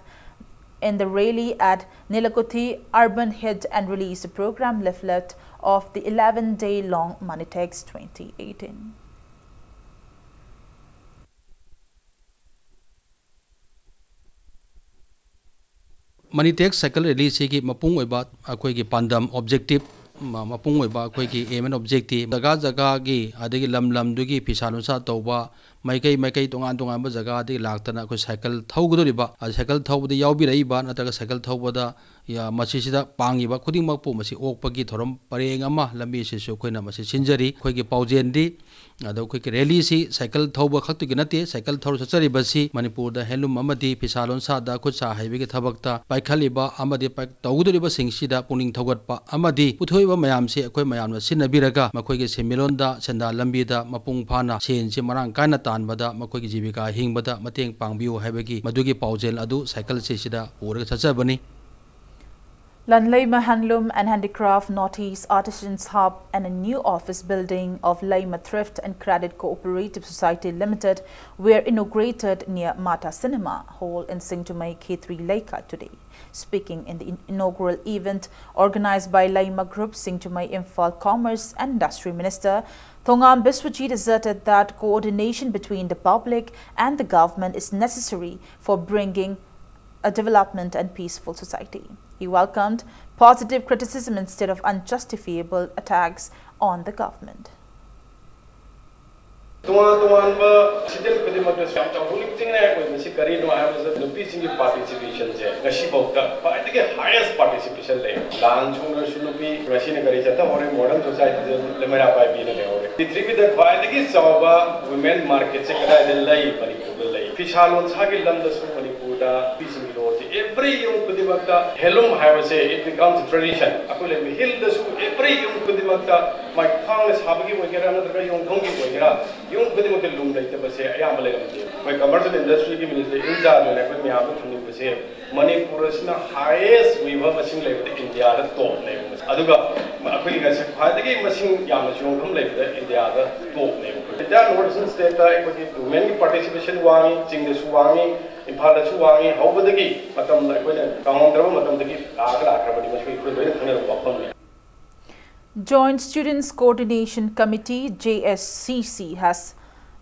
in the rally at Nilakuthi Urban Hit and Release, the program leaflet of the eleven-day-long Manitex twenty eighteen. Manitex cycle rally ꯁꯤꯒꯤ ꯃꯄꯨꯡ ꯑꯣꯏꯕ ꯑꯩꯈꯣꯏꯒꯤ ꯄꯥꯟꯗꯝ, objective, ꯃ-, ꯃꯄꯨꯡ ꯑꯣꯏꯕ ꯑꯩꯈꯣꯏꯒꯤ aim and objective, ꯖꯒꯥ ꯖꯒꯥꯒꯤ ꯑꯗꯒꯤ ꯂꯝ ꯂꯝꯗꯨꯒꯤ ꯐꯤꯁꯥ ꯂꯣꯟꯁꯥ ꯇꯧꯕ, ꯃꯥꯏꯀꯩ ꯃꯥꯏꯀꯩ ꯇꯣꯉꯥꯟ ꯇꯣꯉꯥꯟꯕ ꯖꯒꯥꯗꯒꯤ ꯂꯥꯛꯇꯅ ꯑꯩꯈꯣꯏ ꯁꯥꯏꯀꯜ ꯊꯧꯒꯗꯧꯔꯤꯕ, ꯑ, ꯁꯥꯏꯀꯜ ꯊꯧꯕꯗ ꯌꯥꯎꯕꯤꯔꯛꯏꯕ ꯅꯠꯇ꯭ꯔꯒ ꯁꯥꯏꯀꯜ ꯊꯧꯕꯗ ꯌꯥ-, ꯃꯁꯤꯁꯤꯗ ꯄꯥꯡꯉꯤꯕ ꯈꯨꯗꯤꯡꯃꯛꯄꯨ ꯃꯁꯤ ꯑꯣꯛꯄꯒꯤ ꯊꯧꯔꯝ ꯄꯔꯦꯡ ꯑꯃ ꯂꯝꯕꯤꯁꯤꯁꯨ ꯑꯩꯈꯣꯏꯅ ꯃꯁꯤ ꯁꯤꯟꯖꯔꯤ꯫ ꯑꯩꯈꯣꯏꯒꯤ ꯄꯥꯎꯖꯦꯜꯗꯤ, ꯑꯗꯣ ꯑꯩꯈꯣꯏꯒꯤ ꯔꯦꯂꯤꯁꯤ ꯁꯥꯏꯀꯜ ꯊꯧꯕ ꯈꯛꯇꯒꯤ ꯅꯠꯇꯦ, ꯁꯥꯏꯀꯜ ꯊꯧꯔ ꯆꯠꯆꯔꯤꯕꯁꯤ ꯃꯅꯤꯄꯨꯔꯗ ꯍꯦꯟꯂꯨꯝ ꯑꯃꯗꯤ ꯐꯤꯁꯥ ꯂꯣꯟꯁꯥꯗ ꯈꯨꯠ ꯁꯥ ꯍꯩꯕꯒꯤ ꯊꯕꯛꯇ ꯄꯥꯏꯈꯠꯂꯤꯕ ꯑꯃꯗꯤ ꯄꯥꯏ-, ꯇꯧꯒꯗꯧꯔꯤꯕꯁꯤꯡꯁꯤꯗ ꯄꯨꯛꯅꯤꯡ ꯊꯧꯒꯠꯄ ꯑꯃꯗꯤ ꯄꯨꯊꯣꯛꯏꯕ ꯃꯌꯥꯝꯁꯤ ꯑꯩꯈꯣꯏ ꯃꯌꯥꯝꯅ ꯁꯤꯖꯤꯟꯅꯕꯤꯔꯒ ꯃꯈꯣꯏꯒꯤ ꯁꯦꯟꯃꯤꯠꯂꯣꯟꯗ, ꯁꯦꯟꯗꯥꯟ ꯂꯝꯕꯤꯗ ꯃꯄꯨꯡ ꯐꯥꯅ ꯁꯦꯟꯁꯤ ꯃꯔꯥꯡ ꯀꯥꯏꯅ ꯇꯥꯟꯕꯗ, ꯃꯈꯣꯏꯒꯤ ꯖꯤꯕꯤꯀꯥ ꯍꯤꯡꯕꯗ ꯃꯇꯦꯡ ꯄꯥꯡꯕꯤꯌꯨ ꯍꯥꯏꯕꯒꯤ ꯃꯗꯨꯒꯤ ꯄꯥꯎꯖꯦꯜ ꯑꯗꯨ ꯁꯥꯏꯀꯜꯁꯤꯁꯤꯗ ꯄꯨꯔꯒ ꯆꯠꯆꯕꯅꯤ꯫ Lanleima Handloom and Handicraft Northeast Artisans Hub and a new office building of Leima Thrift and Credit Cooperative Society Limited were inaugurated near Mata Cinema Hall in Singtumei, Khetri Leika today. Speaking in the in-, inaugural event organized by Leima Group, Singtumei Imphal Commerce and Industry Minister Thongam Biswajit asserted that coordination between the public and the government is necessary for bringing a development and peaceful society. He welcomed positive criticism instead of unjustifiable attacks on the government. ꯇꯣꯉꯥꯟ ꯇꯣꯉꯥꯟꯕ citizen ꯈꯨꯗꯤꯡꯃꯛꯇꯁꯨ ꯌꯥꯝ ꯆꯥꯎꯊꯣꯛꯅꯤꯡꯉꯥꯏ ꯑꯣꯏꯕꯁꯤ ꯀꯔꯤꯅꯣ ꯍꯥꯏꯕꯁꯤꯗ ꯅꯨꯄꯤꯁꯤꯡꯒꯤ ꯄꯥꯔꯇꯤꯁꯤꯄꯦꯁꯟꯁꯦ ꯉꯁꯤꯐꯥꯎꯗ ꯈ꯭ꯋꯥꯏꯗꯒꯤ ꯍꯥꯏꯌꯦꯁ participation ꯂꯩ꯫ ꯂꯥꯟ ꯁꯣꯛꯅꯔꯁꯨ ꯅꯨꯄꯤ ꯉꯁꯤꯅ ꯀꯔꯤ ꯆꯠꯊꯍꯧꯔꯦ, ꯃꯣꯗꯔꯟ ꯁꯣꯁꯥꯏꯇꯤꯗ ꯂꯩꯃꯩꯔꯥ ꯄꯥꯏꯕꯤꯅ ꯂꯩꯍꯧꯔꯦ꯫ ꯄ꯭ꯔꯤꯊꯤꯕꯤꯗ ꯈ꯭ꯋꯥꯏꯗꯒꯤ ꯆꯥꯎꯕ ꯋꯤꯃꯦꯟ ꯃꯥꯔꯀꯦꯠꯁꯦ ꯀꯗꯥꯏꯗ ꯂꯩ? ꯃꯅꯤꯄꯨꯔꯗ ꯂꯩ꯫ ꯐꯤꯁꯥ ꯂꯣꯟꯁꯥꯒꯤ ꯂꯝꯗꯁꯨ ꯃꯅꯤꯄꯨꯔꯗ ꯅꯨꯄꯤꯁꯤꯡꯒꯤ ꯔꯣꯜꯁꯦ ꯑꯦꯚ꯭ꯔꯤ ꯌꯨꯝ ꯈꯨꯗꯤꯡꯃꯛꯇ ꯍꯦꯟꯂꯨꯝ ꯍꯥꯏꯕꯁꯦ it becomes tradition꯫ ꯑꯩꯈꯣꯏ ꯂꯩꯕ ꯍꯤꯜꯗꯁꯨ ꯑꯦꯚ꯭ꯔꯤ ꯌꯨꯝ ꯈꯨꯗꯤꯡꯃꯛꯇ ꯃꯥꯏ ꯈ꯭ꯋꯥꯡꯅ ꯁꯥꯕꯒꯤ ꯑꯣꯏꯒꯦꯔꯥ ꯅꯠꯇ꯭ꯔꯒ ꯌꯣꯡꯐꯝꯒꯤ ꯑꯣꯏꯒꯦꯔꯥ ꯌꯨꯝ ꯈꯨꯗꯤꯡꯃꯛꯇ ꯂꯨꯝ ꯂꯩꯇꯕꯁꯦ ꯑꯌꯥꯝꯕ ꯂꯩꯔꯝꯗꯦ꯫ ꯑꯩꯈꯣꯏ ꯀꯃꯔꯁ ꯑꯦꯟ ꯏꯟꯗꯁꯇ꯭ꯔꯤꯒꯤ ꯃꯤꯅꯤꯁꯇꯔ ꯏꯟꯆꯥꯔꯖ ꯑꯣꯏꯅ ꯑꯩꯈꯣꯏ ꯃꯌꯥꯝꯗ ꯊꯝꯅꯤꯡꯕꯁꯦ ꯃꯅꯤꯄꯨꯔ ꯑꯁꯤꯅ ꯍꯥꯏꯌꯦꯁ ꯋꯤꯚꯔ ꯃꯁꯤꯡ ꯂꯩꯕꯗ ꯏꯟꯗꯤꯌꯥꯗ ꯇꯣꯞꯅꯦꯕ꯫ ꯑꯗꯨꯒ ꯑꯩꯈꯣꯏꯒꯤ ꯉꯁꯤ ꯈ꯭ꯋꯥꯏꯗꯒꯤ ꯃꯁꯤꯡ ꯌꯥꯝꯅ ꯌꯣꯡꯐꯝ ꯂꯩꯕꯗ ꯏꯟꯗꯤꯌꯥꯗ ꯇꯣꯞꯅꯦꯕ꯫ ꯏꯟꯗꯤꯌꯥ ꯅꯣꯔꯠ ꯏꯁꯇꯔꯟ ꯁ꯭ꯇꯦꯠꯇ ꯑꯩꯈꯣꯏꯒꯤ ꯋꯨꯃꯦꯟꯒꯤ ꯄꯥꯔꯇꯤꯁꯤꯄꯦꯁꯟ ꯋꯥꯡꯉꯤ, ꯆꯤꯡꯗꯁꯨ ꯋꯥꯡꯉꯤ, ꯏꯝꯐꯥꯜꯗꯁꯨ ꯋꯥꯡꯉꯤ꯫ ꯍꯧꯕꯗꯒꯤ ꯃꯇꯝꯗ ꯑꯩꯈꯣꯏꯅ ꯀꯥꯎꯉꯝꯗ꯭ꯔꯕ ꯃꯇꯝꯗꯒꯤ ꯂꯥꯛꯑꯒ ꯂꯥꯛꯈ꯭ꯔꯕꯅꯤ꯫ ꯃꯁꯤ ꯑꯩꯈꯣꯏ ꯂꯣꯏꯅ ꯈꯪꯅꯔꯕ ꯋꯥꯐꯝꯅꯤ꯫ Joint Students Coordination Committee, J S C C, has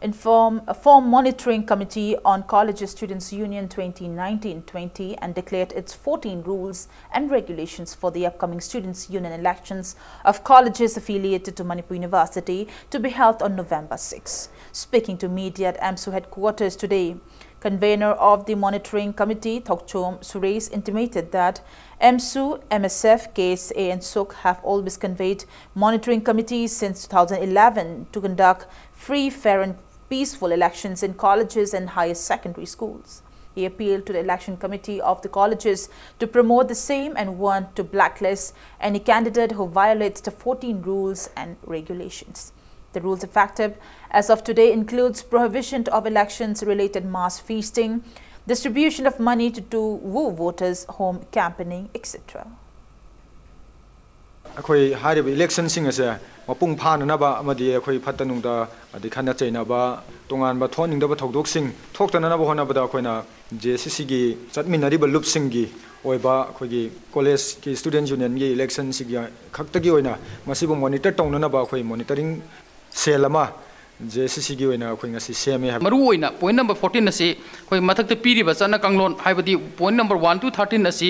inform, form Monitoring Committee on Colleges Students Union twenty nineteen twenty and declared its fourteen rules and regulations for the upcoming Students Union elections of colleges affiliated to Manipur University to be held on November six. Speaking to media at AMSU headquarters today, convener of the monitoring committee, Thokchom Suresh, intimated that AMSU, MSF, KSA, and SOC have always convened monitoring committees since two thousand eleven to conduct free, fair, and peaceful elections in colleges and higher secondary schools. He appealed to the election committee of the colleges to promote the same and warned to blacklist any candidate who violates the fourteen rules and regulations. The rules effective as of today includes prohibition of elections-related mass feasting, distribution of money to, to woo voters, home campaigning, et cetera. ꯑꯩꯈꯣꯏ ꯍꯥꯏꯔꯤꯕ ꯏꯂꯦꯛꯁꯟꯁꯤꯡ ꯑꯁꯦ ꯃꯄꯨꯡ ꯐꯥꯅꯅꯕ ꯑꯃꯗꯤ ꯑꯩꯈꯣꯏ ꯐꯠꯇ ꯅꯨꯡꯗ ꯑꯗꯩ ꯈꯠꯅ ꯆꯩꯅꯕ, ꯇꯣꯉꯥꯟꯕ ꯊꯣꯛꯍꯟꯅꯤꯡꯗꯕ ꯊꯧꯗꯣꯛꯁꯤꯡ ꯊꯣꯛꯇꯅꯅꯕ ꯍꯣꯠꯅꯕꯗ ꯑꯩꯈꯣꯏꯅ ꯖꯦ ꯁꯤ ꯁꯤꯒꯤ ꯆꯠꯃꯤꯟꯅꯔꯤꯕ ꯂꯨꯞꯁꯤꯡꯒꯤ ꯑꯣꯏꯕ ꯑꯩꯈꯣꯏꯒꯤ ꯀꯣꯂꯦꯖꯀꯤ ꯁ꯭ꯇꯨꯗꯦꯟꯠ ꯌꯨꯅꯤꯌꯟꯒꯤ ꯏꯂꯦꯛꯁꯟꯁꯤꯒꯤ ꯈꯛꯇꯒꯤ ꯑꯣꯏꯅ ꯃꯁꯤꯕꯨ ꯃꯣꯅꯤꯇꯔ ꯇꯧꯅꯅꯕ ꯑꯩꯈꯣꯏ ꯃꯣꯅꯤꯇꯔꯤꯡ ꯁꯦꯜ ꯑꯃ ꯖꯦ ꯁꯤ ꯁꯤꯒꯤ ꯑꯣꯏꯅ ꯑꯩꯈꯣꯏ ꯉꯁꯤ ꯁꯦꯝꯃꯦ ꯍꯥꯏꯕ꯫ ꯃꯔꯨꯑꯣꯏꯅ point number fourteen ꯑꯁꯤ ꯑꯩꯈꯣꯏ ꯃꯊꯛꯇ ꯄꯤꯔꯤꯕ ꯆꯠꯅ ꯀꯥꯡꯂꯣꯟ, ꯍꯥꯏꯕꯗꯤ point number one to thirteen ꯑꯁꯤ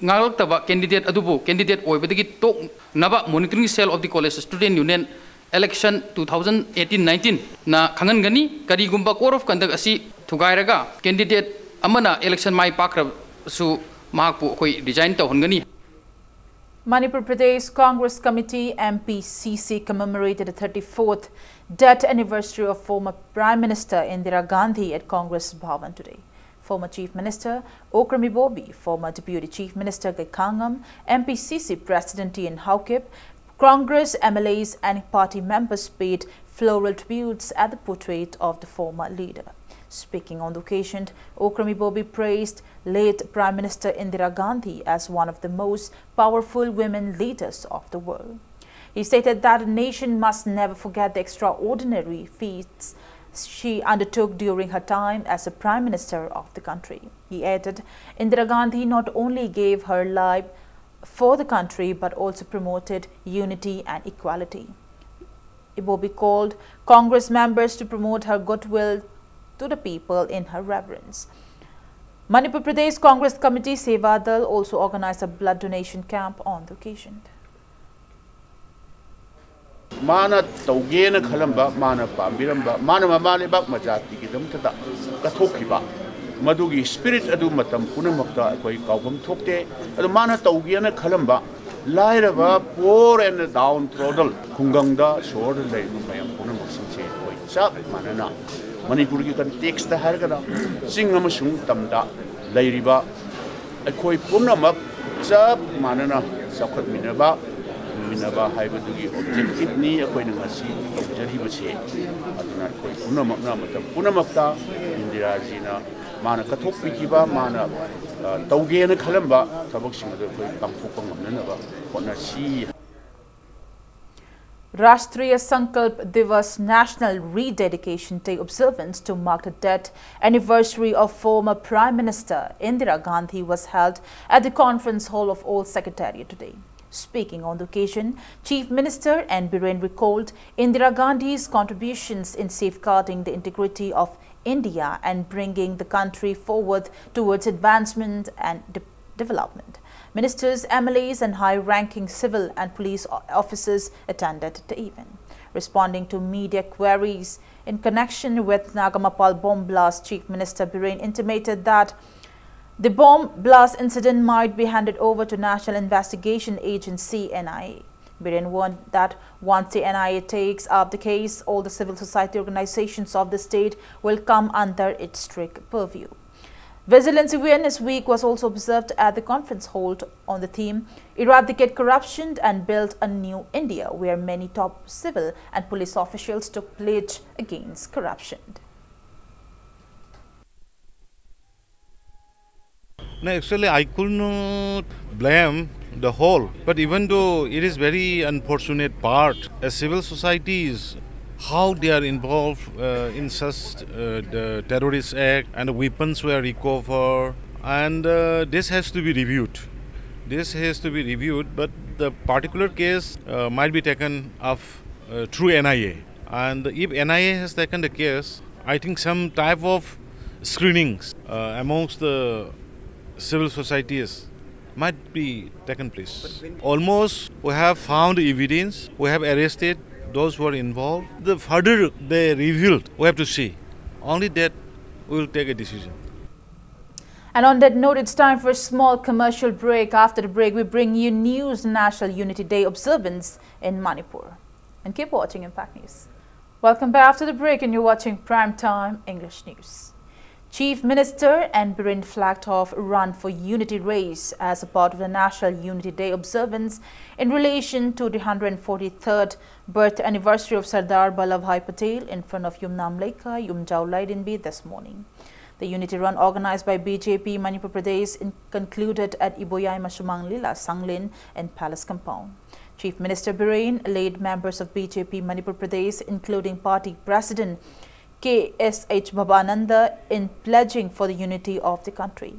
ꯉꯥꯛꯂꯛꯇꯕ candidate ꯑꯗꯨꯕꯨ candidate ꯑꯣꯏꯕꯗꯒꯤ ꯇꯣꯛꯅꯕ Monitoring Cell of the College Student Union election two thousand eighteen nineteen ꯅ ꯈꯪꯍꯟꯒꯅꯤ꯫ ꯀꯔꯤꯒꯨꯝꯕ code of conduct ꯑꯁꯤ ꯊꯨꯒꯥꯏꯔꯒ candidate ꯑꯃꯅ election ꯃꯥꯏ ꯄꯥꯛꯈ꯭ꯔꯕꯁꯨ ꯃꯍꯥꯛꯄꯨ ꯑꯩꯈꯣꯏ resign ꯇꯧꯍꯟꯒꯅꯤ꯫ Manipur Pradesh Congress Committee, M P C C, commemorated the thirty-fourth death anniversary of former Prime Minister Indira Gandhi at Congress Bhavan today. Former Chief Minister Okarmi Ibobi, former Deputy Chief Minister Gay Khangam, M P C C President T N Haokip, Congress M L As and party members paid floral tributes at the portrait of the former leader. Speaking on the occasion, Okarmi Ibobi praised late Prime Minister Indira Gandhi as one of the most powerful women leaders of the world. He stated that the nation must never forget the extraordinary feats she undertook during her time as a Prime Minister of the country. He added, Indira Gandhi not only gave her life for the country but also promoted unity and equality. Ibobi called Congress members to promote her goodwill to the people in her reverence. Manipur Pradesh Congress Committee Sevadal also organized a blood donation camp on the occasion. ꯃꯥꯅ ꯇꯧꯒꯦꯅ ꯈꯜꯂꯝꯕ, ꯃꯥꯅ ꯄꯥꯝꯕꯤꯔꯝꯕ, ꯃꯥꯅ ꯃꯃꯥ ꯂꯩꯕꯥꯛ ꯃꯖꯥꯇꯤꯒꯤꯗꯃꯛꯇꯗ ꯀꯠꯊꯣꯛꯈꯤꯕ, ꯃꯗꯨꯒꯤ spirit ꯑꯗꯨ ꯃꯇꯝ ꯄꯨꯝꯅꯃꯛꯇ ꯑꯩꯈꯣꯏ ꯀꯥꯎꯐꯝ ꯊꯣꯛꯇꯦ꯫ ꯑꯗꯣ ꯃꯥꯅ ꯇꯧꯒꯦꯅ ꯈꯜꯂꯝꯕ, ꯂꯥꯏꯔꯕ, poor and downtrodden, ꯈꯨꯡꯒꯪꯗ, ꯁꯣꯍꯣꯔꯗ ꯂꯩꯔꯤꯕ ꯃꯌꯥꯝ ꯄꯨꯝꯅꯃꯛꯁꯤꯡꯁꯦ ꯑꯩꯈꯣꯏ ꯆꯞ ꯃꯥꯟꯅꯅ, ꯃꯅꯤꯄꯨꯔꯒꯤ context ꯍꯥꯏꯔꯒꯅ ꯆꯤꯡ ꯑꯃꯁꯨꯡ ꯇꯝꯗ ꯂꯩꯔꯤꯕ ꯑꯩꯈꯣꯏ ꯄꯨꯝꯅꯃꯛ ꯆꯞ ꯃꯥꯟꯅꯅ ꯆꯥꯎꯈꯠꯃꯤꯟꯅꯕ, ꯍꯤꯡꯃꯤꯟꯅꯕ ꯍꯥꯏꯕꯗꯨꯒꯤ objective ꯅꯤ ꯑꯩꯈꯣꯏꯅ ꯉꯁꯤ ꯇꯧꯖꯔꯤꯕꯁꯦ꯫ ꯑꯗꯨꯅ ꯑꯩꯈꯣꯏ ꯄꯨꯝꯅꯃꯛꯅ ꯃꯇꯝ ꯄꯨꯝꯅꯃꯛꯇ ꯏꯟꯗꯤꯔꯥꯖꯤꯅ ꯃꯥꯅ ꯀꯠꯊꯣꯛꯄꯤꯈꯤꯕ, ꯃꯥꯅ, ꯑ, ꯇꯧꯒꯦꯅ ꯈꯜꯂꯝꯕ ꯊꯕꯛꯁꯤꯡ ꯑꯗꯨ ꯑꯩꯈꯣꯏ ꯄꯥꯡꯊꯣꯛꯄ ꯉꯝꯅꯅꯕ ꯍꯣꯠꯅꯁꯤ꯫ Rashtriya Sankalp Divas National Rededication Day observance to mark the death anniversary of former Prime Minister Indira Gandhi was held at the Conference Hall of Old Secretariat today. Speaking on the occasion, Chief Minister N Biren recalled Indira Gandhi's contributions in safeguarding the integrity of India and bringing the country forward towards advancement and de- development. Ministers, M L As, and high-ranking civil and police o- officers attended the event. Responding to media queries in connection with Nagamapal bomb blast, Chief Minister Biren intimated that the bomb blast incident might be handed over to National Investigation Agency, N I A. Biren warned that once the N I A takes up the case, all the civil society organizations of the state will come under its strict purview. Vigilance Awareness Week was also observed at the conference hall on the theme Eradicate Corruption and Build a New India, where many top civil and police officials took pledge against corruption. No, actually, I could not blame the whole, but even though it is very unfortunate part, as civil society is how they are involved uh, in such uh, the terrorist act, and the weapons were recovered, and uh, this has to be reviewed. This has to be reviewed, but the particular case uh, might be taken up uh, through N I A. And if N I A has taken the case, I think some type of screenings uh, amongst the civil societies might be taken place. Almost we have found evidence, we have arrested those who are involved. The further they revealed, we have to see. Only that we will take a decision. And on that note, it's time for a small commercial break. After the break, we bring you news on National Unity Day observance in Manipur. And keep watching Impact News. Welcome back after the break, and you're watching Prime Time English News. Chief Minister N Biren flagged off Run for Unity race as a part of the National Unity Day observance in relation to the hundred forty-third birth anniversary of Sardar Vallabhbhai Patel in front of Yumnam Leikai, Yumjaw Laidinbi this morning. The Unity Run, organized by B J P Manipur Pradesh, in- concluded at Iboyaima Sumang Lila Sanglin and Palace Compound. Chief Minister Biren, late members of B J P Manipur Pradesh, including party president K S H Bhabananda, in pledging for the unity of the country.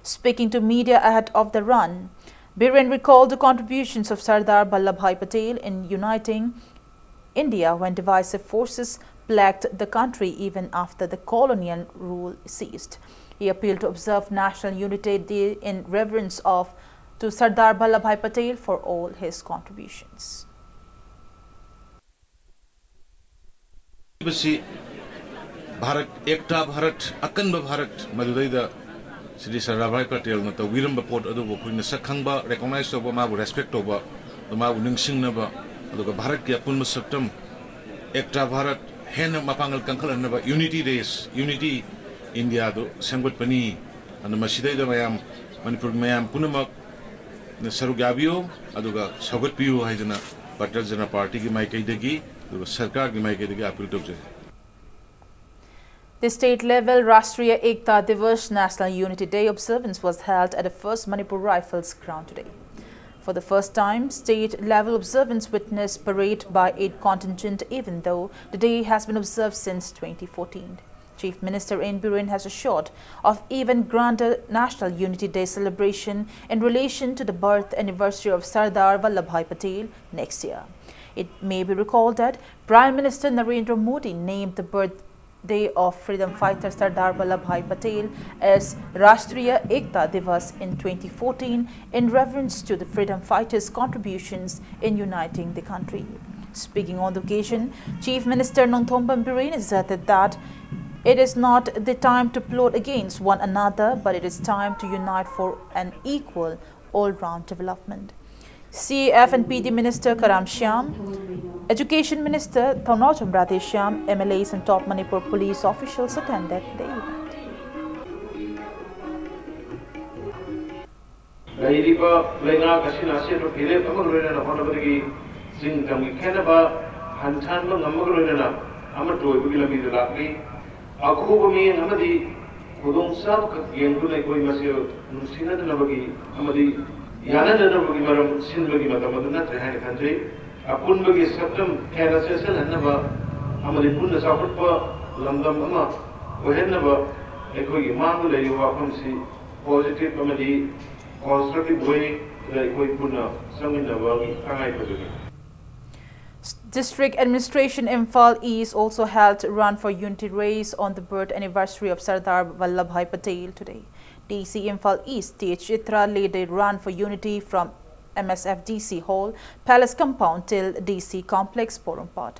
Speaking to media ahead of the run, Biren recalled the contributions of Sardar Vallabhbhai Patel in uniting India when divisive forces plagued the country even after the colonial rule ceased. He appealed to observe National Unity Day in reverence of to Sardar Vallabhbhai Patel for all his contributions. ꯍꯥꯏꯕꯁꯤ ꯚꯥꯔꯠ, ꯑꯦꯛꯇꯥ ꯚꯥꯔꯠ, ꯑꯀꯟꯕ ꯚꯥꯔꯠ, ꯃꯗꯨꯗꯩꯗ ꯁ꯭ꯔꯤ ꯁꯔꯗꯥꯔ ꯚꯥꯏ ꯄꯇꯦꯜꯅ ꯇꯧꯕꯤꯔꯝꯕ ꯄꯣꯠ ꯑꯗꯨꯕꯨ ꯑꯩꯈꯣꯏꯅ ꯁꯛ ꯈꯪꯕ, ꯔꯦꯀꯣꯒꯅꯥꯏꯖ ꯇꯧꯕ, ꯃꯥꯕꯨ ꯔꯦꯁꯄꯦꯛ ꯇꯧꯕ, ꯃꯥꯕꯨ ꯅꯤꯡꯁꯤꯡꯅꯕ, ꯑꯗꯨꯒ ꯚꯥꯔꯠꯀꯤ ꯑꯄꯨꯟꯕ ꯁꯛꯇꯝ ꯑꯦꯛꯇꯥ ꯚꯥꯔꯠ ꯍꯦꯟꯅ ꯃꯄꯥꯡꯒꯜ ꯀꯟꯈꯠꯍꯟꯅꯕ, ꯌꯨꯅꯤꯇꯤ ꯔꯦꯁ, ꯌꯨꯅꯤꯇꯤ ꯏꯟꯗꯤꯌꯥꯗꯨ ꯁꯦꯝꯒꯠꯄꯅꯤ꯫ ꯑꯗꯨꯅ ꯃꯁꯤꯗꯩꯗ ꯃꯌꯥꯝ, ꯃꯅꯤꯄꯨꯔꯒꯤ ꯃꯌꯥꯝ ꯄꯨꯝꯅꯃꯛꯅ ꯁꯔꯨꯛ ꯌꯥꯕꯤꯌꯨ, ꯑꯗꯨꯒ ꯁꯧꯒꯠꯄꯤꯌꯨ ꯍꯥꯏꯗꯅ ꯚꯥꯔꯇꯤꯌ ꯖꯅꯇꯥ ꯄꯥꯔꯇꯤꯒꯤ ꯃꯥꯏꯀꯩꯗꯒꯤ ꯑꯗꯨꯒ ꯁꯔꯀꯥꯔꯒꯤ ꯃꯥꯏꯀꯩꯗꯒꯤ ꯑꯥꯄꯤꯜ ꯇꯧꯖꯔꯤ꯫ The state level Rashtriya Ekta Diwas National Unity Day observance was held at the first Manipur Rifles ground today. For the first time, state level observance witnessed parade by eight contingent, even though the day has been observed since twenty fourteen. Chief Minister N Biren has assured of even grander National Unity Day celebration in relation to the birth anniversary of Sardar Vallabhbhai Patel next year. It may be recalled that Prime Minister Narendra Modi named the birthday of freedom fighter Sardar Vallabhbhai Patel as Rashtriya Ekta Divas in twenty fourteen in reverence to the freedom fighters' contributions in uniting the country. Speaking on the occasion, Chief Minister Nongthombam Biren asserted that it is not the time to plot against one another, but it is time to unite for an equal all-round development. C A F and P D Minister Karam Shyam, Education Minister Thounaojam Radheshyam, M L As and top Manipur police officials attended the event. ꯂꯩꯔꯤꯕ ꯂꯩꯉꯥꯛ ꯑꯁꯤꯅ ꯑꯆꯦꯠꯄ ꯐꯤꯔꯦꯞ ꯑꯃꯒ ꯂꯣꯏꯅꯅ ꯍꯣꯠꯅꯕꯗꯒꯤ ꯆꯤꯡ ꯇꯝꯒꯤ ꯈꯦꯠꯅꯕ ꯍꯟꯊꯍꯟꯕ ꯉꯝꯕꯒ ꯂꯣꯏꯅꯅ ꯑꯃꯠꯇ ꯑꯣꯏꯕꯒꯤ ꯂꯝꯕꯤꯗ ꯂꯥꯛꯂꯤ꯫ ꯑꯈꯨꯕ ꯃꯤꯠꯌꯦꯡ ꯑꯃꯗꯤ ꯈꯨꯗꯣꯡꯆꯥꯕ ꯈꯛ ꯌꯦꯡꯗꯨꯅ ꯑꯩꯈꯣꯏ ꯃꯁꯦꯜ ꯅꯨꯡꯁꯤꯅꯗꯅꯕꯒꯤ ꯑꯃꯗꯤ ꯌꯥꯅꯗꯅꯕꯒꯤ ꯃꯔꯝ ꯁꯤꯟꯕꯒꯤ ꯃꯇꯝ ꯑꯗꯨ ꯅꯠꯇ꯭ꯔꯦ ꯍꯥꯏꯅ ꯈꯟꯖꯩ꯫ ꯑꯄꯨꯟꯕꯒꯤ ꯁꯛꯇꯝ ꯍꯦꯟꯅ ꯆꯦꯠꯁꯤꯜꯍꯟꯅꯕ ꯑꯃꯗꯤ ꯄꯨꯟꯅ ꯆꯥꯎꯈꯠꯄ ꯂꯝꯗꯝ ꯑꯃ ꯑꯣꯏꯍꯟꯅꯕ ꯑꯩꯈꯣꯏꯒꯤ ꯃꯥꯡꯗ ꯂꯩꯔꯤꯕ ꯋꯥꯐꯝꯁꯤ positive ꯑꯃꯗꯤ constructive way ꯗ ꯑꯩꯈꯣꯏ ꯄꯨꯟꯅ ꯆꯪꯃꯤꯟꯅꯕꯒꯤ ꯇꯉꯥꯏ ꯐꯗꯕꯅꯤ꯫ District Administration Imphal East also held Run for Unity race on the birth anniversary of Sardar Vallabhbhai Patel today. D C Imphal East, T H Chitra led a Run for Unity from M S F D C Hall, Palace Compound till D C Complex, Porompat.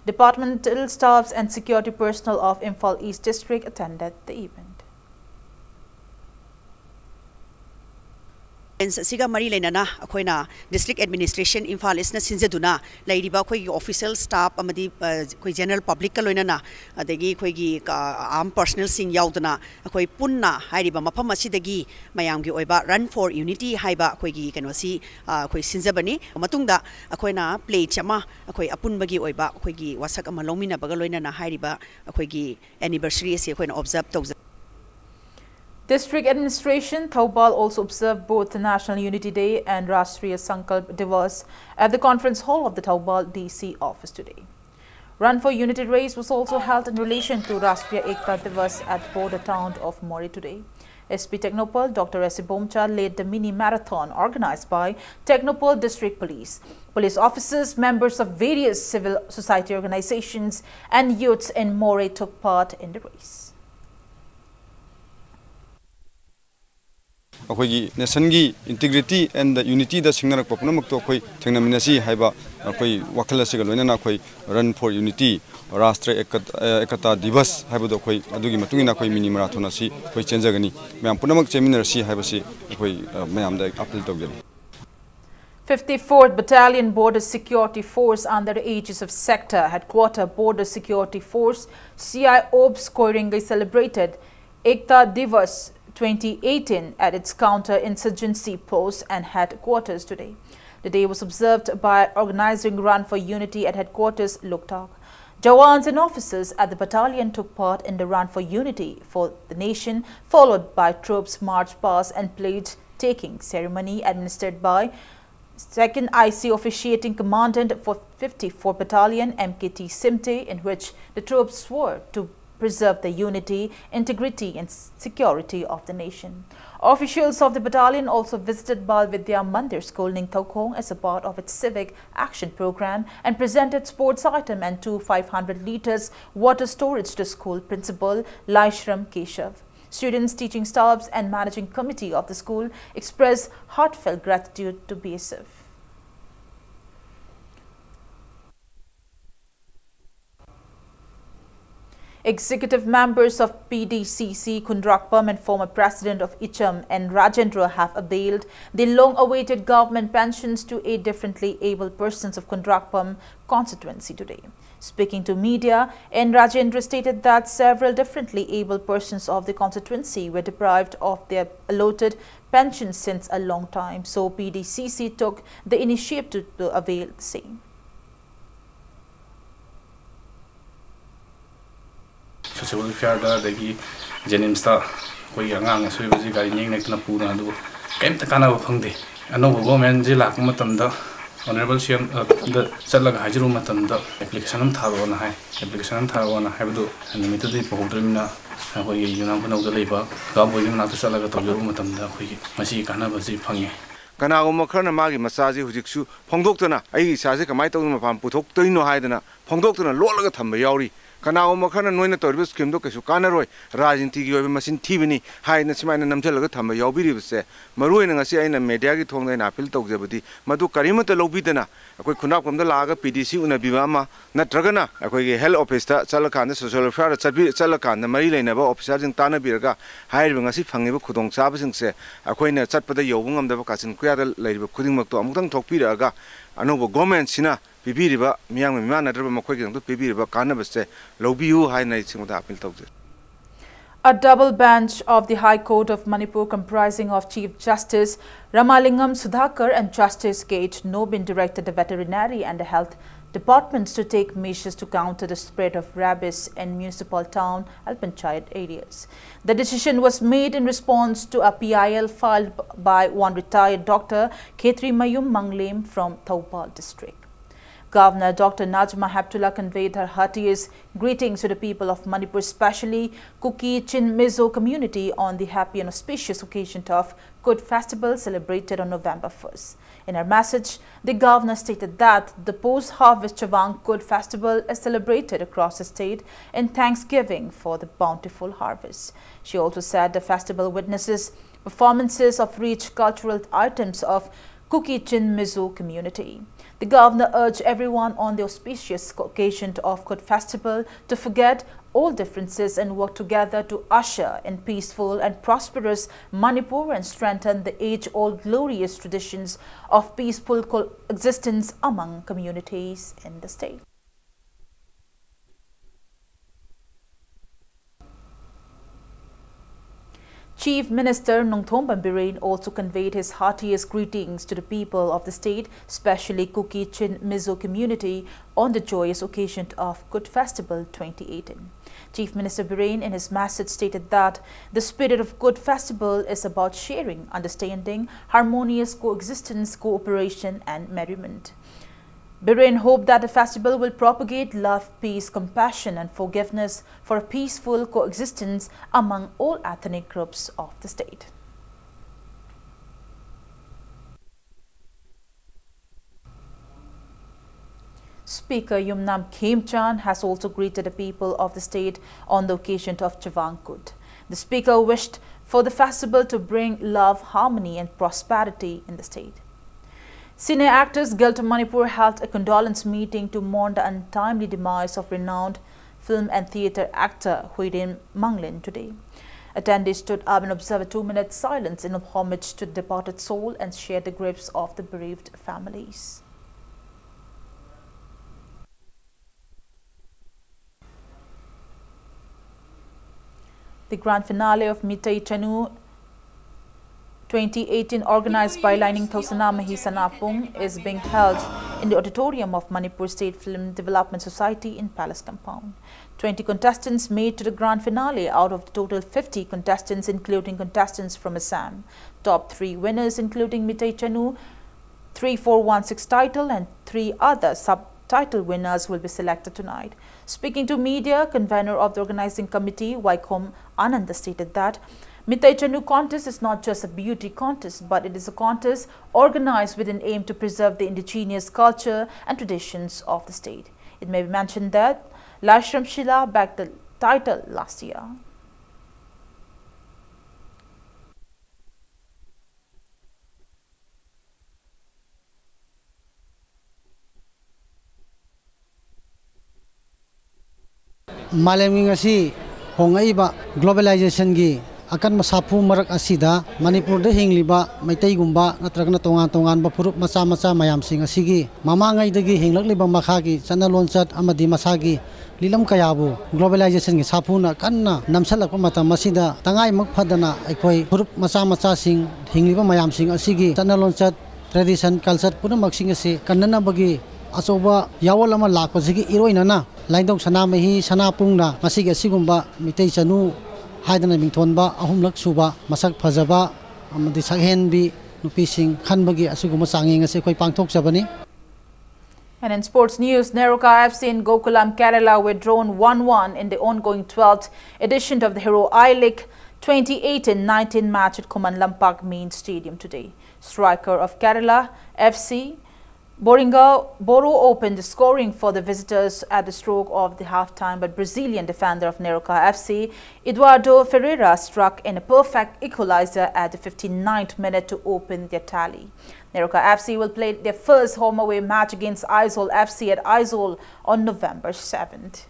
Departmental staffs and security personnel of Imphal East District attended the event. ꯑꯁꯤꯒ ꯃꯔꯤ ꯂꯩꯅꯅ ꯑꯩꯈꯣꯏꯅ District Administration Imphal Eastꯅ ꯁꯤꯟꯖꯗꯨꯅ ꯂꯩꯔꯤꯕ ꯑꯩꯈꯣꯏꯒꯤ official staff ꯑꯃꯗꯤ ꯑ, ꯑꯩꯈꯣꯏ general publicꯀ ꯂꯣꯏꯅꯅ ꯑꯗꯒꯤ ꯑꯩꯈꯣꯏꯒꯤ armed personnelꯁꯤꯡ ꯌꯥꯎꯗꯅ ꯑꯩꯈꯣꯏ ꯄꯨꯟꯅ ꯍꯥꯏꯔꯤꯕ ꯃꯐꯝ ꯑꯁꯤꯗꯒꯤ ꯃꯌꯥꯝꯒꯤ ꯑꯣꯏꯕ Run for Unity ꯍꯥꯏꯕ ꯑꯩꯈꯣꯏꯒꯤ ꯀꯩꯅꯣꯁꯤ ꯑ, ꯑꯩꯈꯣꯏ ꯁꯤꯟꯖꯕꯅꯤ꯫ ꯃꯇꯨꯡꯗ ꯑꯩꯈꯣꯏꯅ pledge ꯑꯃ ꯑꯩꯈꯣꯏ ꯑꯄꯨꯟꯕꯒꯤ ꯑꯣꯏꯕ ꯑꯩꯈꯣꯏꯒꯤ ꯋꯥꯁꯛ ꯑꯃ ꯂꯧꯃꯤꯟꯅꯕꯒ ꯂꯣꯏꯅꯅ ꯍꯥꯏꯔꯤꯕ ꯑꯩꯈꯣꯏꯒꯤ anniversary ꯑꯁꯤ ꯑꯩꯈꯣꯏꯅ observe ꯇꯧꯖ District Administration Thoubal also observed both the National Unity Day and Rashtriya Sankalp Diwas at the conference hall of the Thoubal D C office today. Run for Unity race was also held in relation to Rashtriya Ekta Diwas at the border town of Moreh today. S P Tengnoupal, Doctor S C Bomcha, led the mini marathon organized by Tengnoupal District Police. Police officers, members of various civil society organizations, and youths in Moreh took part in the race. ꯑꯩꯈꯣꯏꯒꯤ nationꯒꯤ integrity and unityꯗ ꯁꯤꯡꯅꯔꯛꯄ ꯄꯨꯝꯅꯃꯛꯇꯣ ꯑꯩꯈꯣꯏ ꯊꯦꯡꯅꯃꯤꯟꯅꯁꯤ ꯍꯥꯏꯕ ꯑꯩꯈꯣꯏ ꯋꯥꯈꯜ ꯑꯁꯤꯒ ꯂꯣꯏꯅꯅ ꯑꯩꯈꯣꯏ Run for Unity, Rashtra Ekat-, ꯑ, Ekata Divas ꯍꯥꯏꯕꯗꯣ ꯑꯩꯈꯣꯏ ꯑꯗꯨꯒꯤ ꯃꯇꯨꯡ ꯏꯟꯅ ꯑꯩꯈꯣꯏ mini marathon ꯑꯁꯤ ꯑꯩꯈꯣꯏ ꯆꯦꯟꯖꯒꯅꯤ꯫ ꯃꯌꯥꯝ ꯄꯨꯝꯅꯃꯛ ꯆꯦꯟꯃꯤꯟꯅꯔꯁꯤ ꯍꯥꯏꯕꯁꯤ ꯑꯩꯈꯣꯏ, ꯑ, ꯃꯌꯥꯝꯗ ꯑꯩ appeal ꯇꯧꯖꯔꯤ꯫ Fifty-fourth Battalion Border Security Force under the aegis of Sector Headquarter Border Security Force, C I Ops Koirengei celebrated Ekta Divas twenty eighteen at its counter-insurgency post and headquarters today. The day was observed by organizing Run for Unity at headquarters, Loktak. Jawans and officers at the battalion took part in the Run for Unity for the Nation, followed by troops march past and plate taking ceremony administered by Second I C officiating commandant for fifty-four Battalion, M K T Simte, in which the troops swore to preserve the unity, integrity, and security of the nation. Officials of the battalion also visited Bal Vidya Mandir School, Ningthoukhong, as a part of its civic action program and presented sports item and two five hundred liters water storage to school principal Laishram Keshav. Students, teaching staffs, and managing committee of the school express heartfelt gratitude to B S F. Executive members of P D C C Khundrakpam and former president of Icham N Rajendra have availed the long-awaited government pensions to eight differently abled persons of Khundrakpam constituency today. Speaking to media, N Rajendra stated that several differently abled persons of the constituency were deprived of their allotted pensions since a long time, so P D C C took the initiative to avail the same. Social welfareꯗ ꯑꯗꯒꯤ JNIMSꯇ ꯑꯩꯈꯣꯏꯒꯤ ꯑꯉꯥꯡ ꯑꯁꯣꯏꯕꯁꯤ ꯒꯥꯔꯤ neck ꯅꯦꯛꯇꯅ ꯄꯨꯗꯅ, ꯑꯗꯨꯕꯨ ꯀꯔꯤꯝꯇ ꯀꯥꯟꯅꯕ ꯐꯪꯗꯦ꯫ ꯑꯅꯧꯕ governmentꯁꯤ ꯂꯥꯛꯄ ꯃꯇꯝꯗ ꯑꯣꯅꯔꯦꯕꯜ ꯁꯤ ꯑꯦꯝ ꯗ ꯆꯠꯂꯒ ꯍꯥꯏꯖꯔꯨꯕ ꯃꯇꯝꯗ ꯑꯦꯄ꯭ꯂꯤꯀꯦꯁꯟ ꯑꯃ ꯊꯥꯔꯛꯑꯣꯅ ꯍꯥꯏ꯫ ꯑꯦꯄ꯭ꯂꯤꯀꯦꯁꯟ ꯑꯃ ꯊꯥꯔꯛꯑꯣꯅ ꯍꯥꯏꯕꯗꯨ ꯅꯨꯃꯤꯠꯇꯨꯗꯤ ꯄꯨꯍꯧꯗ꯭ꯔꯕꯅꯤꯅ ꯑꯩꯈꯣꯏꯒꯤ ꯌꯨꯝꯅꯥꯝ ꯈꯨꯅꯧꯗ ꯂꯩꯕ ꯀꯥ ꯕꯣꯏꯒꯤ ꯃꯅꯥꯛꯇ ꯆꯠꯂꯒ ꯇꯧꯖꯔꯨꯕ ꯃꯇꯝꯗ ꯑꯩꯈꯣꯏꯒꯤ ꯃꯁꯤꯒꯤ ꯀꯥꯟꯅꯕꯁꯤ ꯐꯪꯉꯦ꯫ ꯀꯅꯥꯒꯨꯝꯕ ꯈꯔꯅ ꯃꯥꯒꯤ ꯃꯆꯥꯁꯤ ꯍꯧꯖꯤꯛꯁꯨ ꯐꯣꯡꯗꯣꯛꯇꯅ ꯑꯩꯒꯤ ꯏꯆꯥꯁꯤ ꯀꯃꯥꯏꯅ ꯇꯧꯗꯅ ꯃꯄꯥꯟ ꯄꯨꯊꯣꯛꯇꯣꯏꯅꯣ ꯍꯥꯏꯗꯅ ꯐꯣꯡꯗꯣꯛꯇꯅ ꯂꯣꯠꯂꯒ ꯊꯝꯕ ꯌꯥꯎꯔꯤ꯫ ꯀꯅꯥꯒꯨꯝꯕ ꯈꯔꯅ ꯅꯣꯏꯅ ꯇꯧꯔꯤꯕ ꯁ꯭ꯀꯤꯝꯗꯣ ꯀꯩꯁꯨ ꯀꯥꯟꯅꯔꯣꯏ, ꯔꯥꯖꯅꯤꯇꯤꯒꯤ ꯑꯣꯏꯕ ꯃꯆꯤꯟ ꯊꯤꯕꯅꯤ ꯍꯥꯏꯅ ꯁꯨꯃꯥꯏꯅ ꯅꯝꯁꯤꯜꯂꯒ ꯊꯝꯕ ꯌꯥꯎꯕꯤꯔꯤꯕꯁꯦ, ꯃꯔꯨꯑꯣꯏꯅ ꯉꯁꯤ ꯑꯩꯅ ꯃꯦꯗꯤꯌꯥꯒꯤ ꯊꯣꯡꯗ ꯑꯩꯅ ꯑꯥꯄꯤꯜ ꯇꯧꯖꯕꯗꯤ ꯃꯗꯨ ꯀꯔꯤꯃꯠꯇ ꯂꯧꯕꯤꯗꯅ ꯑꯩꯈꯣꯏ ꯈꯨꯟꯗ꯭ꯔꯥꯛꯄꯝꯗ ꯂꯥꯛꯑꯒ ꯄꯤ ꯗꯤ ꯁꯤ ꯎꯅꯕꯤꯕ ꯑꯃ, ꯅꯠꯇ꯭ꯔꯒꯅ ꯑꯩꯈꯣꯏꯒꯤ ꯍꯦꯜꯊ ꯑꯣꯐꯤꯁꯇ ꯆꯠꯂꯀꯥꯟꯗ, ꯁꯣꯁꯤꯌꯦꯜ ꯋꯦꯜꯐꯤꯌꯥꯔꯗ ꯆꯠꯄꯤ-, ꯆꯠꯂꯀꯥꯟꯗ ꯃꯔꯤ ꯂꯩꯅꯕ ꯑꯣꯐꯤꯁꯥꯔꯁꯤꯡ ꯇꯥꯟꯅꯕꯤꯔꯒ ꯍꯥꯏꯔꯤꯕ ꯉꯁꯤ ꯐꯪꯉꯤꯕ ꯈꯨꯗꯣꯡꯆꯥꯕꯁꯤꯡꯁꯦ ꯑꯩꯈꯣꯏꯅ ꯆꯠꯄꯗ ꯌꯧꯕ ꯉꯝꯗꯕ ꯀꯥꯆꯤꯟ ꯀꯣꯌꯥꯗ ꯂꯩꯔꯤꯕ ꯈꯨꯗꯤꯡꯃꯛꯇꯣ ꯑꯃꯨꯛꯇꯪ ꯊꯣꯛꯄꯤꯔꯛꯑꯒ ꯑꯅꯧꯕ ꯒꯣꯔꯃꯦꯟꯁꯤꯅ ꯄꯤꯕꯤꯔꯤꯕ, ꯃꯤꯌꯥꯝꯒ ꯃꯤꯃꯥꯟꯅꯗ꯭ꯔꯕ ꯃꯈꯣꯏꯒꯤꯗꯃꯛꯇ ꯄꯤꯕꯤꯔꯤꯕ ꯀꯥꯟꯅꯕꯁꯦ ꯂꯧꯕꯤꯌꯨ ꯍꯥꯏꯅ ꯑꯩ ꯁꯤꯒꯨꯝꯕꯗ ꯑꯥꯄꯤꯜ ꯇꯧꯖꯩ꯫ A double bench of the High Court of Manipur, comprising of Chief Justice Ramalingam Sudhakar and Justice K H Nobin, directed the veterinary and the health departments to take measures to counter the spread of rabies in municipal town and panchayat areas. The decision was made in response to a P I L filed by one retired doctor, Khetri Mayum Manglem from Thoubal district. Governor Doctor Najma Heptulla conveyed her heartiest greetings to the people of Manipur, especially Kuki Chin Mizo community, on the happy and auspicious occasion of Kut Festival celebrated on November first. In her message, the governor stated that the post-harvest Chavang Kut Festival is celebrated across the state in thanksgiving for the bountiful harvest. She also said the festival witnesses performances of rich cultural items of Kuki Chin Mizo community. The governor urged everyone on the auspicious occasion of Kut Festival to forget all differences and work together to usher in peaceful and prosperous Manipur and strengthen the age-old glorious traditions of peaceful coexistence among communities in the state. Chief Minister Nongthombam Biren also conveyed his heartiest greetings to the people of the state, especially Kuki Chin Mizo community, on the joyous occasion of Kut Festival twenty eighteen. Chief Minister Biren, in his message, stated that the spirit of Kut Festival is about sharing, understanding, harmonious coexistence, cooperation, and merriment. Biren hoped that the festival will propagate love, peace, compassion, and forgiveness for a peaceful coexistence among all ethnic groups of the state. Speaker Yumnam Khemchand has also greeted the people of the state on the occasion of Chavang Kut. The speaker wished for the festival to bring love, harmony, and prosperity in the state. Senior actress Guild of Manipur held a condolence meeting to mourn the untimely demise of renowned film and theatre actor Huiren Manglin today. Attendees stood up and observed a two-minute silence in homage to the departed soul and shared the griefs of the bereaved families. The grand finale of Mitei Chanu twenty eighteen, organized by Lainingthou Sanamahi Sanapung, is being held in the auditorium of Manipur State Film Development Society in Palace Compound. Twenty contestants made to the grand finale out of the total fifty contestants, including contestants from Assam. Top three winners, including Mitei Chanu three four one six title and three other subtitle winners, will be selected tonight. Speaking to media, convener of the organizing committee, Waikhom Ananda, stated that Mitei Chanu contest is not just a beauty contest, but it is a contest organized with an aim to preserve the indigenous culture and traditions of the state. It may be mentioned that Laishram Shila bagged the title last year. ꯃꯥꯂꯦꯝꯒꯤ ꯉꯁꯤ ꯍꯣꯡꯂꯛꯏꯕ globalizationꯒꯤ ꯑꯀꯟꯕ ꯁꯥꯐꯨ ꯃꯔꯛ ꯑꯁꯤꯗ ꯃꯅꯤꯄꯨꯔꯗ ꯍꯤꯡꯂꯤꯕ ꯃꯩꯇꯩꯒꯨꯝꯕ ꯅꯠꯇ꯭ꯔꯒꯅ ꯇꯣꯉꯥꯟ ꯇꯣꯉꯥꯟꯕ ꯐꯨꯔꯨꯞ ꯃꯆꯥ ꯃꯆꯥ ꯃꯌꯥꯝꯁꯤꯡ ꯑꯁꯤꯒꯤ ꯃꯃꯥꯡꯉꯩꯗꯒꯤ ꯍꯤꯡꯂꯛꯂꯤꯕ ꯃꯈꯥꯒꯤ ꯆꯠꯅ ꯂꯣꯟꯆꯠ ꯑꯃꯗꯤ ꯃꯁꯥꯒꯤ ꯂꯤꯂꯝ ꯀꯌꯥꯕꯨ globalizationꯒꯤ ꯁꯥꯐꯨꯅ ꯀꯟꯅ ꯅꯝꯁꯤꯜꯂꯛꯄ ꯃꯇꯝ ꯑꯁꯤꯗ ꯇꯉꯥꯏꯃꯛ ꯐꯗꯅ ꯑꯩꯈꯣꯏ ꯐꯨꯔꯨꯞ ꯃꯆꯥ ꯃꯆꯥꯁꯤꯡ ꯍꯤꯡꯂꯤꯕ ꯃꯌꯥꯝꯁꯤꯡ ꯑꯁꯤꯒꯤ ꯆꯠꯅ ꯂꯣꯟꯆꯠ, tradition, culture ꯄꯨꯝꯅꯃꯛꯁꯤꯡ ꯑꯁꯤ ꯀꯟꯅꯅꯕꯒꯤ ꯑꯆꯧꯕ ꯌꯥꯑꯣꯜ ꯑꯃ ꯂꯥꯛꯄꯁꯤꯒꯤ ꯏꯔꯣꯏꯅꯅ ꯂꯥꯏꯅꯤꯡꯊꯧ ꯁꯅꯥꯃꯍꯤ ꯁꯅꯥꯄꯨꯡꯅ ꯉꯁꯤꯒꯤ ꯑꯁꯤꯒꯨꯝꯕ ꯃꯤꯇꯩ ꯆꯅꯨ ꯍꯥꯏꯗꯅ ꯃꯤꯡꯊꯣꯟꯕ ꯑꯍꯨꯝꯂꯛ ꯁꯨꯕ ꯃꯁꯛ ꯐꯖꯕ ꯑꯃꯗꯤ ꯁꯛꯍꯦꯟꯕꯤ ꯅꯨꯄꯤꯁꯤꯡ ꯈꯟꯕꯒꯤ ꯑꯁꯤꯒꯨꯝꯕ ꯆꯥꯡꯌꯦꯡ ꯑꯁꯤ ꯑꯩꯈꯣꯏ ꯄꯥꯡꯊꯣꯛꯆꯕꯅꯤ꯫ And in sports news, Neroka F C and Gokulam Kerala were drawn one one in the ongoing twelfth edition of the Hero I League twenty eighteen nineteen match at Khuman Lampak Main Stadium today. Striker of Kerala F C, Boringa Boro opened the scoring for the visitors at the stroke of the halftime, but Brazilian defender of Neroka F C, Eduardo Ferreira, struck in a perfect equalizer at the fifty-ninth minute to open their tally. Neroka F C will play their first home away match against Aizawl F C at Aizawl on November seventh.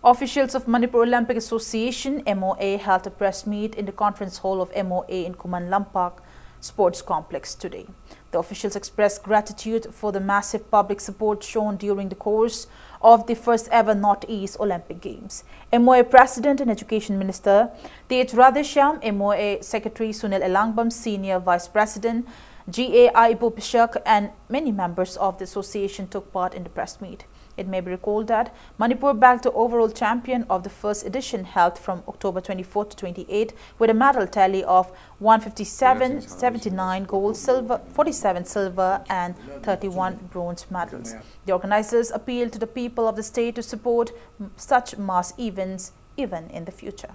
Officials of Manipur Olympic Association, M O A, held a press meet in the conference hall of M O A in Khuman Lampak Sports Complex today. The officials expressed gratitude for the massive public support shown during the course of the first ever Northeast Olympic Games. M O A President and Education Minister Tej Radheshyam, M O A Secretary Sunil Elangbam, Senior Vice President G A I Bupishak, and many members of the association took part in the press meet. It may be recalled that Manipur bagged the overall champion of the first edition, held from October twenty-fourth to twenty-eighth, with a medal tally of one fifty-seven, seventy-nine gold, silver, forty-seven silver, and thirty-one bronze medals. The organizers appeal to the people of the state to support m-, such mass events even in the future.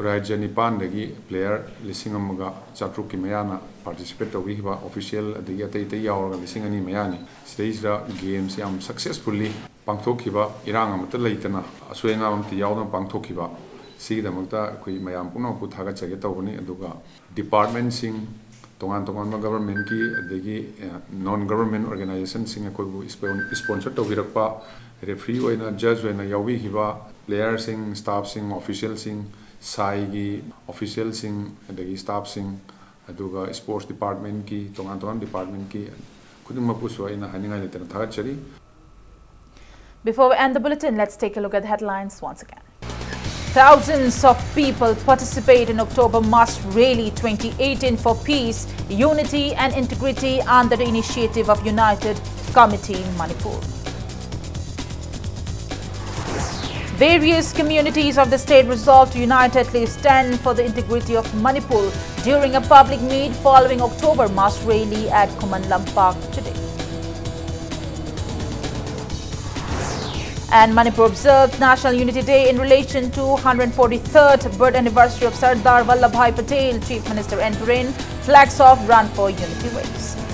ꯔꯥꯖ꯭ꯌ ꯅꯤꯄꯥꯟꯗꯒꯤ player ꯂꯤꯁꯤꯡ ꯑꯃꯒ ꯆꯥꯇ꯭ꯔꯨꯛꯀꯤ ꯃꯌꯥꯅ participate ꯇꯧꯕꯤꯈꯤꯕ, official ꯑꯗꯒꯤ ꯑꯇꯩ ꯑꯇꯩ ꯌꯥꯎꯔꯒ ꯂꯤꯁꯤꯡ ꯑꯅꯤ ꯃꯌꯥꯅꯤ꯫ ꯁꯤꯗꯩꯁꯤꯗ games ꯌꯥꯝ successfully ꯄꯥꯡꯊꯣꯛꯈꯤꯕ, ꯏꯔꯥꯡ ꯑꯃꯠꯇ ꯂꯩꯇꯅ, ꯑꯁꯣꯏ ꯑꯉꯥꯝ ꯑꯃꯠꯇ ꯌꯥꯎꯗꯅ ꯄꯥꯡꯊꯣꯛꯈꯤꯕ, ꯁꯤꯒꯤꯗꯃꯛꯇ ꯑꯩꯈꯣꯏ ꯃꯌꯥꯝ ꯄꯨꯝꯅꯃꯛꯄꯨ ꯊꯥꯒꯠꯆꯒꯦ ꯇꯧꯕꯅꯤ꯫ ꯑꯗꯨꯒ ꯗꯤꯄꯥꯔꯠꯃꯦꯟꯁꯤꯡ, ꯇꯣꯉꯥꯟ ꯇꯣꯉꯥꯟꯕ ꯒꯕꯔꯃꯦꯟꯀꯤ ꯑꯗꯒꯤ ꯅꯣꯟ ꯒꯕꯔꯃꯦꯟ ꯑꯣꯔꯒꯅꯥꯏꯖꯦꯁꯟꯁꯤꯡ ꯑꯩꯈꯣꯏꯕꯨ ꯏꯁꯄꯣꯟꯁꯔ ꯇꯧꯕꯤꯔꯛꯄ, ꯔꯦꯐ꯭ꯔꯤ ꯑꯣꯏꯅ, ꯖꯖ ꯑꯣꯏꯅ ꯌꯥꯎꯕꯤꯈꯤꯕ ꯄ꯭ꯂꯦꯌꯔꯁꯤꯡ, ꯁ꯭ꯇꯥꯐꯁꯤꯡ, ꯑꯣꯐꯤꯁꯤꯌꯦꯜꯁꯤꯡ, ꯁꯥꯏꯒꯤ ꯑꯣꯐꯤꯁꯤꯌꯦꯜꯁꯤꯡ, ꯑꯗꯒꯤ ꯁ꯭ꯇꯥꯐꯁꯤꯡ, ꯑꯗꯨꯒ ꯁ꯭ꯄꯣꯔꯠꯁ ꯗꯤꯄꯥꯔꯠꯃꯦꯟꯀꯤ, ꯇꯣꯉꯥꯟ ꯇꯣꯉꯥꯟꯕ ꯗꯤꯄꯥꯔꯠꯃꯦꯟꯀꯤ ꯈꯨꯗꯤꯡꯃꯛꯄꯨꯁꯨ ꯑꯩꯅ ꯍꯥꯏꯅꯤꯡꯉꯥꯏ ꯂꯩꯇꯅ ꯊꯥꯒꯠꯆꯔꯤ꯫ Before we end the bulletin, let's take a look at the headlines once again. Thousands of people participate in October Mass Rally twenty eighteen for peace, unity and integrity under the initiative of United Committee Manipur. Various communities of the state resolved to unitedly stand for the integrity of Manipur during a public meet following October Mass Rally at Khuman Lampak today. And Manipur observed National Unity Day in relation to one hundred forty-third birth anniversary of Sardar Vallabhbhai Patel. Chief Minister N Biren flags off Run for Unity waves.